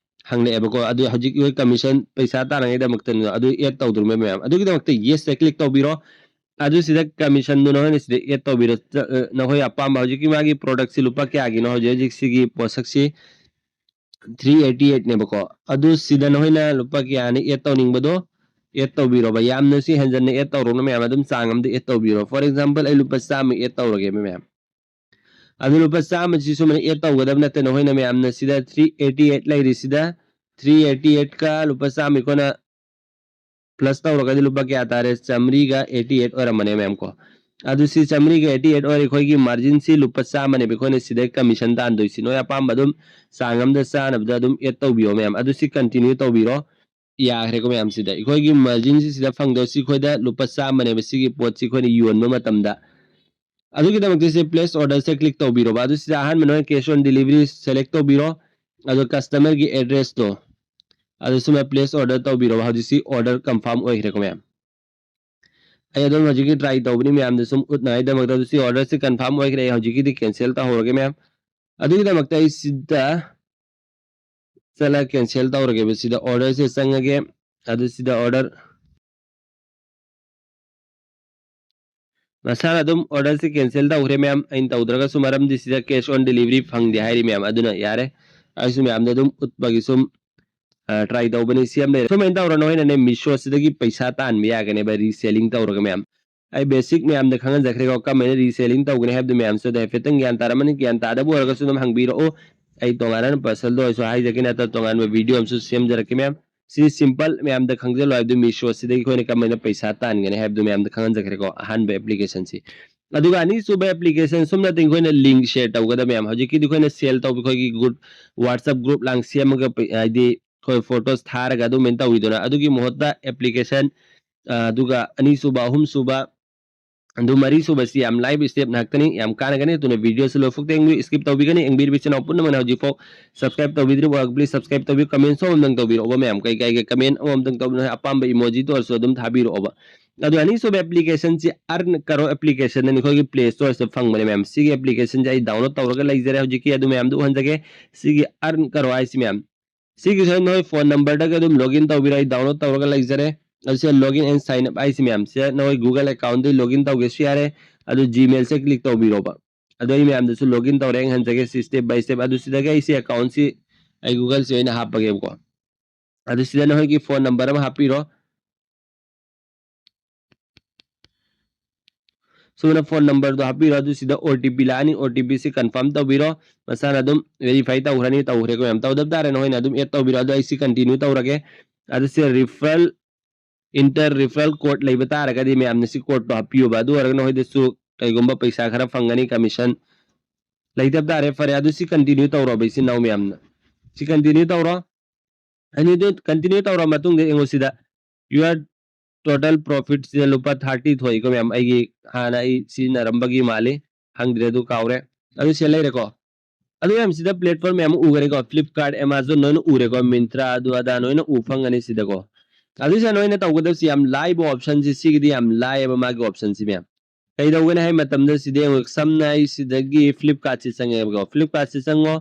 ꯍꯪꯂꯛꯑꯦꯕꯀꯣ꯫ ꯑꯗꯨ ꯍꯧꯖꯤꯛ ꯑꯩꯈꯣꯏ ꯀꯃꯤꯁꯟ ꯄꯩꯁꯥ ꯇꯥꯅꯉꯩꯗꯃꯛꯇꯅꯤꯗꯣ, ꯑꯗꯨ ꯑꯦꯗ ꯇꯧꯗ꯭ꯔꯤꯕ ꯃꯌꯥꯝ꯫ ꯑꯗꯨꯒꯤꯗꯃꯛꯇ ꯌꯦꯁꯇ ꯀ꯭ꯂꯤꯛ ꯇꯧꯕꯤꯔꯣ꯫ ꯑꯗꯨ ꯁꯤꯗ ꯀꯃꯤꯁꯟꯗꯨ ꯅꯈꯣꯏꯅ ꯁꯤꯗ ꯑꯦꯗ ꯇꯧꯕꯤꯔꯣ꯫ ꯆ-, ꯑ, ꯅꯈꯣꯏ ꯑꯄꯥꯝꯕ ꯍꯧꯖꯤꯛꯀꯤ ꯃꯥꯒꯤ ꯄ꯭ꯔꯣꯗꯛꯁꯤ ꯂꯨꯄꯥ ꯀꯌꯥꯒꯤꯅꯣ ꯍꯧꯖꯤꯛ ꯍꯧꯖꯤꯛ ꯁꯤꯒꯤ ꯄꯣꯠꯁꯛꯁꯤ? Three eighty ꯑꯩꯠꯅꯦꯕꯀꯣ꯫ ꯑꯗꯨ ꯁꯤꯗ ꯅꯈꯣꯏꯅ ꯂꯨꯄꯥ ꯀꯌꯥꯅꯤ ꯑꯦꯗ ꯇꯧꯅꯤꯡꯕꯗꯣ ꯑꯦꯗ ꯇꯧꯕꯤꯔꯣꯕ꯫ ꯌꯥꯝꯅ ꯁꯤ ꯍꯦꯟꯖꯟꯅ ꯑꯦꯗ ꯇꯧꯔꯨꯅꯨ ꯃꯌꯥꯝ, ꯑꯗꯨꯝ ꯆꯥꯡ ꯑꯃꯗ ꯑꯦꯗ ꯇꯧꯕꯤꯔꯣ꯫ For example, ꯑꯩ ꯂꯨꯄꯥ ꯆꯥꯝꯃ ꯑꯦꯗ ꯇꯧꯔꯒꯦꯕ ꯃꯌꯥꯝ꯫ ꯑꯗꯨ ꯂꯨꯄꯥ ꯆꯥꯝꯃꯁꯤ ꯁꯨꯃꯥꯏꯅ ꯑꯦꯗ ꯇꯧꯒꯗꯕ ꯅꯠꯇꯦ, ꯅꯈꯣꯏꯅ ꯃꯌꯥꯝꯅ ꯁꯤꯗ ꯊ꯭ꯔꯤ ꯑꯩꯠꯇꯤ ꯑꯩꯠ ꯂꯩꯔꯤꯁꯤꯗ, ꯊ꯭ꯔꯤ ꯑꯩꯠꯇꯤ ꯑꯩꯠꯀ ꯂꯨꯄꯥ ꯆꯥꯝꯃ ꯑꯩꯈꯣꯏꯅ ꯄ꯭ꯂꯁ ꯇꯧꯔꯒꯗꯤ ꯂꯨꯄꯥ ꯀꯌꯥ ꯇꯥꯔꯦ? ꯆꯥꯝꯃꯔꯤꯒ ꯑꯩꯠꯇꯤ ꯑꯩꯠ ꯑꯣꯏꯔꯝꯕꯅꯦ ꯃꯌꯥꯝ ꯀꯣ꯫ ꯑꯗꯨ ꯁꯤ ꯆꯥꯝꯃꯔꯤꯒ ꯑꯩꯠꯇꯤ ꯑꯩꯠ ꯑꯣꯏꯔꯦ, ꯑꯩꯈꯣꯏꯒꯤ ꯃꯥꯔꯖꯤꯟꯁꯤ ꯂꯨꯄꯥ ꯆꯥꯝꯃꯅꯦꯕ ꯑꯩꯈꯣꯏꯅ ꯁꯤꯗꯩ ꯀꯃꯤꯁꯟ ꯇꯥꯟꯗꯣꯏꯁꯤ꯫ ꯅꯣꯏ ꯑꯄꯥꯝꯕ ꯑꯗꯨꯝ ꯆꯥꯡ ꯑꯃꯗ ꯆꯥꯅꯕꯗ ꯑꯗꯨꯝ ꯑꯦꯗ ꯇꯧꯕꯤꯌꯣ ꯃꯌꯥꯝ꯫ ꯑꯗꯨ ꯁꯤ ꯀꯟꯇꯤꯅ꯭ꯌꯨ ꯇꯧꯕꯤꯔꯣ꯫ ꯌꯥꯈ꯭ꯔꯦꯀꯣ ꯃꯌꯥꯝ꯫ ꯁꯤꯗ ꯑꯩꯈꯣꯏꯒꯤ ꯃꯥꯔꯖꯤꯟꯁꯤ ꯁꯤꯗ ꯐꯪꯗꯣꯏꯁꯤ ꯑꯩꯈꯣꯏꯗ ꯂꯨꯄꯥ ꯆꯥꯝꯃꯅꯦꯕ ꯁꯤꯒꯤ ꯄꯣꯠꯁꯤ ꯑꯩꯈꯣꯏꯅ ꯌꯣꯟꯕ ꯃꯇꯝꯗ꯫ ꯑꯗꯨꯒꯤꯗꯃꯛꯇ ꯁꯤ ꯄ꯭ꯂꯦꯁ ꯑꯣꯔꯗꯔꯁꯦ ꯀ꯭ꯂꯤꯛ ꯇꯧꯕꯤꯔꯣꯕ꯫ ꯑꯗꯨ ꯁꯤꯗ ꯑꯍꯥꯟꯕ ꯅꯣꯏ cash on delivery select ꯇꯧꯕꯤꯔꯣ꯫ ꯑꯗꯣ ꯀꯁꯇꯃꯔꯒꯤ ꯑꯦꯗ꯭ꯔꯦꯁꯇꯣ ꯑꯗꯨ ꯁꯨꯃꯥꯏꯅ ꯄ꯭ꯂꯦꯁ ꯑꯣꯔꯗꯔ ꯇꯧꯕꯤꯔꯣꯕ꯫ ꯍꯧꯖꯤꯛꯁꯤ ꯑꯣꯔꯗꯔ ꯀꯟꯐꯥꯔꯝ ꯑꯣꯏꯈ꯭ꯔꯦꯀꯣ ꯃꯌꯥꯝ꯫ ꯑꯩ ꯑꯗꯨꯝ ꯍꯧꯖꯤꯛꯀꯤ ꯇ꯭ꯔꯥꯏ ꯇꯧꯕꯅꯤ ꯃꯌꯥꯝꯗ ꯁꯨꯝ ꯎꯠꯅꯉꯥꯏꯗꯃꯛꯇ꯫ ꯑꯗꯨ ꯁꯤ ꯑꯣꯔꯗꯔꯁꯤ ꯀꯟꯐꯥꯔꯝ ꯑꯣꯏꯈ꯭ꯔꯦ, ꯑꯩ ꯍꯧꯖꯤꯛꯀꯤꯗꯤ ꯀꯦꯟꯁꯦꯜ ꯇꯧꯍꯧꯔꯒꯦ ꯃꯌꯥꯝ꯫ ꯑꯗꯨꯒꯤꯗꯃꯛꯇ ꯑꯩ ꯁꯤꯗ ꯆꯠꯂ ꯀꯦꯟꯁꯦꯜ ꯇꯧꯔꯒꯦꯕ꯫ ꯁꯤꯗ ꯑꯣꯔꯗꯔꯁꯦ ꯆꯪꯉꯒꯦ꯫ ꯑꯗꯨ ꯁꯤꯗ ꯑꯣꯔꯗꯔ ꯃꯁꯥꯅ ꯑꯗꯨꯝ ꯑꯣꯔꯗꯔꯁꯦ ꯀꯦꯟꯁꯦꯜ ꯇꯧꯈ꯭ꯔꯦ ꯃꯌꯥꯝ꯫ ꯑꯩꯅ ꯇꯧꯗ꯭ꯔꯒꯁꯨ, ꯃꯔꯝꯗꯤ ꯁꯤꯗ cash on delivery ꯐꯪꯗꯦ ꯍꯥꯏꯔꯤ ꯃꯌꯥꯝ꯫ ꯑꯗꯨꯅ ꯌꯥꯔꯦ, ꯑꯩꯁꯨ ꯃꯌꯥꯝꯗ ꯑꯗꯨꯝ ꯎꯠꯄꯒꯤ ꯁꯨꯝ ꯇ꯭ꯔꯥꯏ ꯇꯧꯕꯅꯤ꯫ ꯁꯤ ꯑꯃ ꯂꯩꯔꯦ꯫ ꯁꯨꯃꯥꯏꯅ ꯇꯧꯔ ꯅꯈꯣꯏꯅꯅꯦ ꯃꯤꯁꯣꯁꯤꯗꯒꯤ ꯄꯩꯁꯥ ꯇꯥꯟꯕ ꯌꯥꯒꯅꯦꯕ, ꯔꯤꯁꯦꯂꯤꯡ ꯇꯧꯔꯒ ꯃꯌꯥꯝ꯫ ꯑꯩ ꯕꯦꯁꯤꯛ ꯃꯌꯥꯝꯗ ꯈꯪꯍꯟꯖꯈ꯭ꯔꯦꯀꯣ, ꯀꯃꯥꯏꯅ ꯔꯤꯁꯦꯂꯤꯡ ꯇꯧꯒꯅꯤ ꯍꯥꯏꯕꯗꯨ ꯃꯌꯥꯝꯁꯨ ꯑꯗꯣ ꯍꯥꯏꯐꯦꯠꯇꯪ ꯒ꯭ꯌꯥꯟ ꯇꯥꯔꯝꯃꯅꯤ꯫ ꯒ꯭ꯌꯥꯟ ꯇꯥꯗꯕ ꯑꯣꯏꯔꯒꯁꯨ ꯑꯗꯨꯝ ꯍꯪꯕꯤꯔꯛꯑꯣ꯫ ꯑꯩ ꯇꯣꯉꯥꯟꯅ ꯄꯔꯁꯅꯦꯜꯗ ꯑꯣꯏꯔꯁꯨ ꯍꯥꯏꯖꯒꯦ, ꯅꯠꯇ꯭ꯔ ꯇꯣꯉꯥꯟꯕ ꯚꯤꯗꯤꯑꯣ ꯑꯃꯁꯨ ꯁꯦꯝꯖꯔꯛꯀꯦ ꯃꯌꯥꯝ꯫ ꯁꯤ ꯁꯤꯝꯄꯜ ꯃꯌꯥꯝꯗ ꯈꯪꯖꯜꯂꯣ ꯍꯥꯏꯕꯗꯨ, ꯃꯤꯁꯣꯁꯤꯗꯒꯤ ꯑꯩꯈꯣꯏꯅ ꯀꯃꯥꯏꯅ ꯄꯩꯁꯥ ꯇꯥꯟꯒꯅꯤ ꯍꯥꯏꯕꯗꯨ ꯃꯌꯥꯝꯗ ꯈꯪꯍꯟꯖꯈ꯭ꯔꯦꯀꯣ, ꯑꯍꯥꯟꯕ ꯑꯦꯄ꯭ꯂꯤꯀꯦꯁꯟꯁꯤ꯫ ꯑꯗꯨꯒ ꯑꯅꯤꯁꯨꯕ ꯑꯦꯄ꯭ꯂꯤꯀꯦꯁꯟ ꯁꯨꯝ ꯅꯠꯇꯦ, ꯑꯩꯈꯣꯏꯅ ꯂꯤꯡ ꯁꯦꯌꯔ ꯇꯧꯒꯗꯕ ꯃꯌꯥꯝ꯫ ꯍꯧꯖꯤꯛꯀꯤꯗꯤ ꯑꯩꯈꯣꯏꯅ ꯁꯦꯜ ꯇꯧꯕ, ꯑꯩꯈꯣꯏꯒꯤ ꯒ꯭ꯔꯨꯞ, WhatsApp ꯒ꯭ꯔꯨꯞ ꯂꯥꯡ ꯁꯦꯝꯃꯒ ꯄꯩ-, ꯍꯥꯏꯗꯤ ꯑꯩꯈꯣꯏ ꯐꯣꯇꯣꯁ ꯊꯥꯔꯒ ꯑꯗꯨꯃꯥꯏꯅ ꯇꯧꯋꯤꯗꯅ꯫ ꯑꯗꯨꯒꯤ ꯃꯍꯨꯠꯇ ꯑꯦꯄ꯭ꯂꯤꯀꯦꯁꯟ, ꯑ, ꯑꯗꯨꯒ ꯑꯅꯤꯁꯨꯕ, ꯑꯍꯨꯝꯁꯨꯕ, ꯑꯗꯨ ꯃꯔꯤꯁꯨꯕꯁꯤ ꯌꯥꯝ ꯂꯥꯏꯕ ꯁ꯭ꯇꯦꯞ ꯉꯥꯛꯇꯅꯤ, ꯌꯥꯝ ꯀꯥꯟꯅꯒꯅꯤ꯫ ꯑꯗꯨꯅ ꯚꯤꯗꯤꯑꯣꯁꯤ ꯂꯣꯏꯐꯥꯎ ꯌꯦꯡꯕꯤꯌꯨ, ꯁ꯭ꯀꯤꯞ ꯇꯧꯕꯤꯒꯅꯤ꯫ ꯌꯦꯡꯕꯤꯔꯤꯕ ꯏꯆꯤꯟ ꯏꯅꯥꯎ ꯄꯨꯝꯅꯃꯛꯅ ꯍꯧꯖꯤꯛꯐꯥꯎ ꯁꯕꯁꯀ꯭ꯔꯥꯏꯕ ꯇꯧꯕꯤꯗ꯭ꯔꯤꯕ ꯑꯣꯏꯔꯒ, ꯄ꯭ꯂꯤꯖ ꯁꯕꯁꯀ꯭ꯔꯥꯏꯕ ꯇꯧꯕꯤꯌꯨ꯫ ꯀꯃꯦꯟꯁꯨ ꯑꯃꯇꯪ ꯇꯧꯕꯤꯔꯛꯑꯣꯕ ꯃꯌꯥꯝ, ꯀꯩ ꯀꯥꯏꯒꯦ? ꯀꯃꯦꯟ ꯑꯃꯃꯝꯇꯪ ꯇꯧꯕꯤꯔꯛꯑꯣ, ꯑꯄꯥꯝꯕ ꯏꯃꯣꯖꯤꯗ ꯑꯣꯏꯔꯁꯨ ꯑꯗꯨꯝ ꯊꯥꯕꯤꯔꯛꯑꯣꯕ꯫ ꯑꯗꯣ ꯑꯅꯤꯁꯨꯕ ꯑꯦꯄ꯭ꯂꯤꯀꯦꯁꯟꯁꯤ ꯑꯔꯟ ꯀꯔꯣ ꯑꯦꯄ꯭ꯂꯤꯀꯦꯁꯟ ꯑꯅ ꯑꯩꯈꯣꯏꯒꯤ ꯄ꯭ꯂꯦ ꯁ꯭ꯇꯣꯔꯁꯤꯗ ꯐꯪꯕꯅꯦ ꯃꯌꯥꯝ꯫ ꯁꯤꯒꯤ ꯑꯦꯄ꯭ꯂꯤꯀꯦꯁꯟꯁꯦ ꯑꯩ ꯗꯥꯎꯟꯂꯣꯗ ꯇꯧꯔꯒ ꯂꯩꯖꯔꯦ ꯍꯧꯖꯤꯛꯀꯤ, ꯑꯗꯨ ꯃꯌꯥꯝꯗꯣ ꯎꯍꯟꯖꯒꯦ꯫ ꯁꯤꯒꯤ ꯑꯔꯟ ꯀꯔꯣ ꯍꯥꯏꯁꯤ ꯃꯌꯥꯝ, ꯁꯤꯒꯤꯁꯦ ꯅꯣꯏ ꯐꯣꯟ ꯅꯝꯕꯔꯗꯒꯤ ꯑꯗꯨꯝ ꯂꯣꯒꯏꯟ ꯇꯧꯕꯤꯔꯣ, ꯑꯩ ꯗꯥꯎꯟꯂꯣꯗ ꯇꯧꯔꯒ ꯂꯩꯖꯔꯦ꯫ ꯑꯗꯨ ꯁꯤꯗ ꯂꯣꯒꯏꯟ ꯑꯦꯟ ꯁꯥꯏꯟ ꯑꯞ ꯍꯥꯏꯁꯤ ꯃꯌꯥꯝꯁꯦ ꯅꯣꯏ ꯒꯨꯒꯜ ꯑꯦꯀꯥꯎꯟꯗꯒꯤ ꯂꯣꯒꯏꯟ ꯇꯧꯒꯦꯁꯨ ꯌꯥꯔꯦ, ꯑꯗꯨ ꯖꯤꯃꯦꯜꯁꯦ ꯀ꯭ꯂꯤꯛ ꯇꯧꯕꯤꯔꯣꯕ꯫ ꯑꯗꯣ ꯑꯩ ꯃꯌꯥꯝꯗꯁꯨ ꯂꯣꯒꯏꯟ ꯇꯧꯔꯦ, ꯌꯦꯡꯍꯟꯖꯒꯦ ꯁꯤ ꯁ꯭ꯇꯦꯞ ꯕꯥꯏ ꯁ꯭ꯇꯦꯞ꯫ ꯑꯗꯨ ꯁꯤꯗꯒꯤ ꯑꯩꯁꯤ ꯑꯦꯀꯥꯎꯟꯁꯤ ꯑꯩ ꯒꯨꯒꯜꯁꯤ ꯑꯣꯏꯅ ꯍꯥꯞꯄꯒꯦꯕꯀꯣ꯫ ꯑꯗꯨ ꯁꯤꯗ ꯅꯈꯣꯏꯒꯤ ꯐꯣꯟ ꯅꯝꯕꯔ ꯑꯃ ꯍꯥꯞꯄꯤꯔꯣ꯫ ꯁꯨꯃꯥꯏꯅ ꯐꯣꯟ ꯅꯝꯕꯔꯗꯣ ꯍꯥꯞꯄꯤꯔꯣ꯫ ꯑꯗꯨ ꯁꯤꯗ ꯑꯣ ꯇꯤ ꯄꯤ ꯂꯥꯛꯑꯅꯤ, ꯑꯣ ꯇꯤ ꯄꯤ ꯁꯤ ꯀꯟꯐꯥꯔꯝ ꯇꯧꯕꯤꯔꯣ꯫ ꯃꯁꯥꯅ ꯑꯗꯨꯝ ꯚꯦꯔꯤꯐꯥꯏ ꯇꯧꯈ꯭ꯔꯅꯤ, ꯇꯧꯈ꯭ꯔꯦꯀꯣ ꯃꯌꯥꯝ꯫ ꯇꯧꯗꯕ ꯇꯥꯔꯦ ꯅꯈꯣꯏꯅ ꯑꯗꯨꯝ ꯑꯦꯗ ꯇꯧꯕꯤꯔꯣ꯫ ꯑꯗꯣ ꯑꯩ ꯁꯤ ꯀꯟꯇꯤꯅ꯭ꯌꯨ ꯇꯧꯔꯒꯦ꯫ ꯑꯗꯨ ꯁꯤꯗ ꯔꯤꯐꯔꯦꯜ, ꯏꯟꯇꯔ ꯔꯤꯐꯔꯦꯜ ꯀꯣꯗ ꯂꯩꯕ ꯇꯥꯔꯒꯗꯤ ꯃꯌꯥꯝꯅ ꯁꯤ ꯀꯣꯗꯇꯣ ꯍꯥꯞꯄꯤꯌꯣꯕ꯫ ꯑꯗꯨ ꯑꯣꯏꯔꯒ ꯅꯈꯣꯏꯗꯁꯨ ꯀꯩꯒꯨꯝꯕ ꯄꯩꯁꯥ ꯈꯔ ꯐꯪꯒꯅꯤ, ꯀꯃꯤꯁꯟ꯫ ꯂꯩꯇꯕ ꯇꯥꯔꯦ, ꯐꯔꯦ꯫ ꯑꯗꯨ ꯁꯤ ꯀꯟꯇꯤꯅ꯭ꯌꯨ ꯇꯧꯔꯣꯕ ꯏꯆꯤꯟ ꯏꯅꯥꯎ ꯃꯌꯥꯝꯅ꯫ ꯁꯤ ꯀꯟꯇꯤꯅ꯭ꯌꯨ ꯇꯧꯔꯣ꯫ ꯑꯅꯤꯗꯨ ꯀꯟꯇꯤꯅ꯭ꯌꯨ ꯇꯧꯔ ꯃꯇꯨꯡꯗ ꯌꯦꯡꯉꯨ ꯁꯤꯗ, your total profit ꯁꯤꯗ ꯂꯨꯄꯥ ꯊꯥꯔꯇꯤ ꯊꯣꯛꯏꯀꯣ ꯃꯌꯥꯝ꯫ ꯑꯩꯒꯤ ꯍꯥꯟꯅ ꯑꯩ ꯁꯤꯖꯤꯟꯅꯔꯝꯕꯒꯤ ꯃꯥꯜꯂꯤ, ꯈꯪꯗ꯭ꯔꯦ, ꯑꯗꯨ ꯀꯥꯎꯔꯦ꯫ ꯑꯗꯨ ꯁꯤꯗ ꯂꯩꯔꯦꯀꯣ꯫ ꯑꯗꯨ ꯃꯌꯥꯝ ꯁꯤꯗ ꯄ꯭ꯂꯦꯠꯐꯣꯔꯝ ꯃꯌꯥꯝ ꯑꯃ ꯎꯒꯅꯤꯀꯣ, ꯐ꯭ꯂꯤꯞꯀꯥꯔꯠ, ꯑꯦꯃꯥꯖꯣꯟ ꯂꯣꯏꯅ ꯎꯔꯦꯀꯣ, ꯃꯤꯟꯇ꯭ꯔꯥ, ꯑꯗꯨ ꯑꯗꯥ ꯂꯣꯏꯅ ꯎ ꯐꯪꯒꯅꯤ ꯁꯤꯗꯀꯣ꯫ ꯑꯗꯨ ꯁꯤꯗ ꯅꯣꯏꯅ ꯇꯧꯒꯗꯕꯁꯤ ꯌꯥꯝ ꯂꯥꯏꯕ ꯑꯣꯞꯁꯟꯁꯤ, ꯁꯤꯒꯤꯗꯤ ꯌꯥꯝ ꯂꯥꯏꯌꯦꯕ ꯃꯥꯒꯤ ꯑꯣꯞꯁꯟꯁꯤ ꯃꯌꯥꯝ꯫ ꯀꯩꯗꯧꯒꯅꯤ ꯍꯥꯏ ꯃꯇꯝꯗ ꯁꯤꯗ ꯌꯦꯡꯉꯨ, ꯁꯝꯅ ꯑꯩ ꯁꯤꯗꯒꯤ ꯐ꯭ꯂꯤꯞꯀꯥꯔꯠꯁꯤ ꯆꯪꯉꯦꯕꯀꯣ, ꯐ꯭ꯂꯤꯞꯀꯥꯔꯠꯁꯤ ꯆꯪꯉꯣ꯫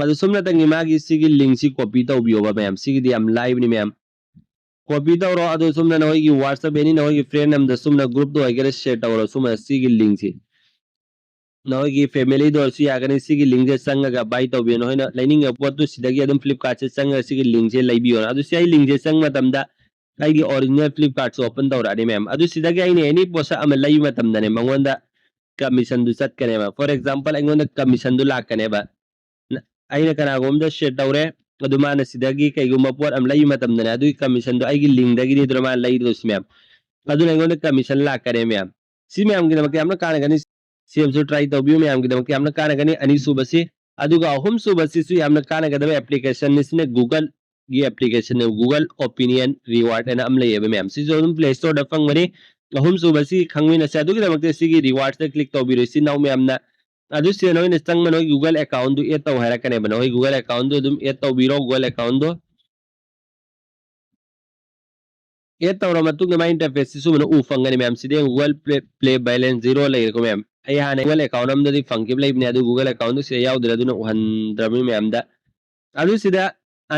ꯑꯗꯨ ꯁꯨꯝꯅꯇꯪꯒꯤ ꯃꯥꯒꯤ ꯁꯤꯒꯤ ꯂꯤꯡꯁꯤ ꯀꯣꯄꯤ ꯇꯧꯕꯤꯌꯣꯕ ꯃꯌꯥꯝ꯫ ꯁꯤꯒꯤꯗꯤ ꯌꯥꯝ ꯂꯥꯏꯕꯅꯤ ꯃꯌꯥꯝ꯫ ꯀꯣꯄꯤ ꯇꯧꯔꯣ꯫ ꯑꯗꯨ ꯁꯨꯝꯅ ꯅꯈꯣꯏꯒꯤ WhatsApp ꯑꯦꯅꯤ ꯅꯈꯣꯏꯒꯤ ꯐ꯭ꯔꯦꯟ ꯑꯃꯗ ꯁꯨꯝꯅ ꯒ꯭ꯔꯨꯞꯇ ꯑꯣꯏꯒꯦꯔꯥ ꯁꯤꯌꯔ ꯇꯧꯔꯣ꯫ ꯁꯨꯝꯅ ꯁꯤꯒꯤ ꯂꯤꯡꯁꯤ ꯅꯈꯣꯏꯒꯤ ꯐꯦꯃꯤꯂꯤꯗ ꯑꯣꯏꯔꯁꯨ ꯌꯥꯒꯅꯤ꯫ ꯁꯤꯒꯤ ꯂꯤꯡꯁꯦ ꯆꯪꯉꯒ ꯕꯥꯏ ꯇꯧꯕꯤꯌꯨ꯫ ꯅꯈꯣꯏꯅ ꯂꯩꯅꯤꯡꯉꯤꯕ ꯄꯣꯠꯇꯨ ꯁꯤꯗꯒꯤ ꯑꯗꯨꯝ ꯐ꯭ꯂꯤꯞꯀꯥꯔꯠꯁꯦ ꯆꯪꯉꯒ ꯁꯤꯒꯤ ꯂꯤꯡꯁꯦ ꯂꯩꯕꯤꯌꯣ꯫ ꯑꯗꯨ ꯁꯤ ꯑꯩ ꯂꯤꯡꯁꯦ ꯆꯪꯕ ꯃꯇꯝꯗ ꯑꯩꯒꯤ ꯑꯣꯔꯤꯖꯤꯅꯦꯜ ꯐ꯭ꯂꯤꯞꯀꯥꯔꯠꯁꯦ ꯑꯣꯄꯟ ꯇꯧꯔꯛꯑꯅꯤ ꯃꯌꯥꯝ꯫ ꯑꯗꯨ ꯁꯤꯗꯒꯤ ꯑꯩꯅ ꯑꯦꯅꯤ ꯄꯣꯠꯁꯛ ꯑꯃ ꯂꯩꯕ ꯃꯇꯝꯗꯅꯦ ꯃꯉꯣꯟꯗ ꯀꯃꯤꯁꯟꯗꯨ ꯆꯠꯀꯅꯦꯕ꯫ ꯐꯣꯔ ꯑꯦꯛꯖꯥꯝꯄꯜ ꯑꯩꯉꯣꯟꯗ ꯀꯃꯤꯁꯟꯗꯨ ꯂꯥꯛꯀꯅꯦꯕ꯫ ꯅ-, ꯑꯩꯅ ꯀꯅꯥꯒꯨꯝꯕꯗ ꯁꯤꯌꯔ ꯇꯧꯔꯦ, ꯑꯗꯨ ꯃꯥꯅ ꯁꯤꯗꯒꯤ ꯀꯩꯒꯨꯝꯕ ꯄꯣꯠ ꯑꯃ ꯂꯩꯕ ꯃꯇꯝꯗꯅꯦ ꯑꯗꯨꯒꯤ ꯀꯃꯤꯁꯟꯗꯣ ꯑꯩꯒꯤ ꯂꯤꯡꯗꯒꯤꯅꯤꯗꯅ ꯃꯥꯅ ꯂꯩꯗꯣꯏꯁꯤ ꯃꯌꯥꯝ꯫ ꯑꯗꯨꯅ ꯑꯩꯉꯣꯟꯗ ꯀꯃꯤꯁꯟ ꯂꯥꯛꯀꯅꯦ ꯃꯌꯥꯝ꯫ ꯁꯤ ꯃꯌꯥꯝꯒꯤꯗꯃꯛꯇ ꯌꯥꯝꯅ ꯀꯥꯟꯅꯒꯅꯤ꯫ ꯁꯤ ꯑꯃꯁꯨ ꯇ꯭ꯔꯥꯏ ꯇꯧꯕꯤꯌꯨ, ꯃꯌꯥꯝꯒꯤꯗꯃꯛꯇ ꯌꯥꯝꯅ ꯀꯥꯟꯅꯒꯅꯤ꯫ ꯑꯅꯤꯁꯨꯕꯁꯤ, ꯑꯗꯨꯒ ꯑꯍꯨꯝꯁꯨꯕꯁꯤꯁꯨ ꯌꯥꯝꯅ ꯀꯥꯟꯅꯒꯗꯕ ꯑꯦꯄ꯭ꯂꯤꯀꯦꯁꯟꯅꯤ꯫ ꯁꯤꯅ Google ꯒꯤ ꯑꯦꯄ꯭ꯂꯤꯀꯦꯁꯟꯅꯦ, Google Opinion Reward ꯍꯥꯏꯅ ꯑꯃ ꯂꯩꯌꯦꯕ ꯃꯌꯥꯝ꯫ ꯁꯤꯁꯨ ꯑꯗꯨꯝ ꯄ꯭ꯂꯦ ꯁ꯭ꯇꯣꯔꯗ ꯐꯪꯕꯅꯤ꯫ ꯑꯍꯨꯝꯁꯨꯕꯁꯤ ꯈꯪꯃꯤꯟꯅꯁꯦ꯫ ꯑꯗꯨꯒꯤꯗꯃꯛꯇ ꯁꯤꯒꯤ ꯔꯤꯋꯥꯔꯗꯁꯇ ꯀ꯭ꯂꯤꯛ ꯇꯧꯕꯤꯔꯣ ꯏꯆꯤꯟ ꯏꯅꯥꯎ ꯃꯌꯥꯝꯅ꯫ ꯑꯗꯨ ꯁꯤꯗ ꯅꯣꯏꯅ ꯆꯪꯕ ꯅꯣꯏ Google ꯑꯦꯀꯥꯎꯟꯗꯨ ꯑꯦꯗ ꯇꯧ ꯍꯥꯏꯔꯛꯀꯅꯦꯕ꯫ ꯅꯈꯣꯏ Google ꯑꯦꯀꯥꯎꯟꯗꯨ ꯑꯗꯨꯝ ꯑꯦꯗ ꯇꯧꯕꯤꯔꯣ, Google ꯑꯦꯀꯥꯎꯟꯗꯨ꯫ ꯑꯦꯗ ꯇꯧꯔ ꯃꯇꯨꯡꯗ ꯃꯥꯏ ꯏꯟꯇꯔꯐꯦꯁꯁꯤ ꯁꯨꯃꯥꯏꯅ ꯎ ꯐꯪꯒꯅꯤ ꯃꯌꯥꯝ꯫ ꯁꯤꯗꯤ Google Play, Play Balance Zero ꯂꯩꯔꯦꯀꯣ ꯃꯌꯥꯝ꯫ ꯑꯩ ꯍꯥꯟꯅ Google ꯑꯦꯀꯥꯎꯟ ꯑꯃꯗꯗꯤ ꯐꯪꯈꯤꯕ ꯂꯩꯕꯅꯦ, ꯑꯗꯨ Google ꯑꯦꯀꯥꯎꯟꯗꯨ ꯁꯤꯗ ꯌꯥꯎꯗ꯭ꯔꯦ, ꯑꯗꯨꯅ ꯎꯍꯟꯗ꯭ꯔꯕꯅꯤ ꯃꯌꯥꯝꯗ꯫ ꯑꯗꯨ ꯁꯤꯗ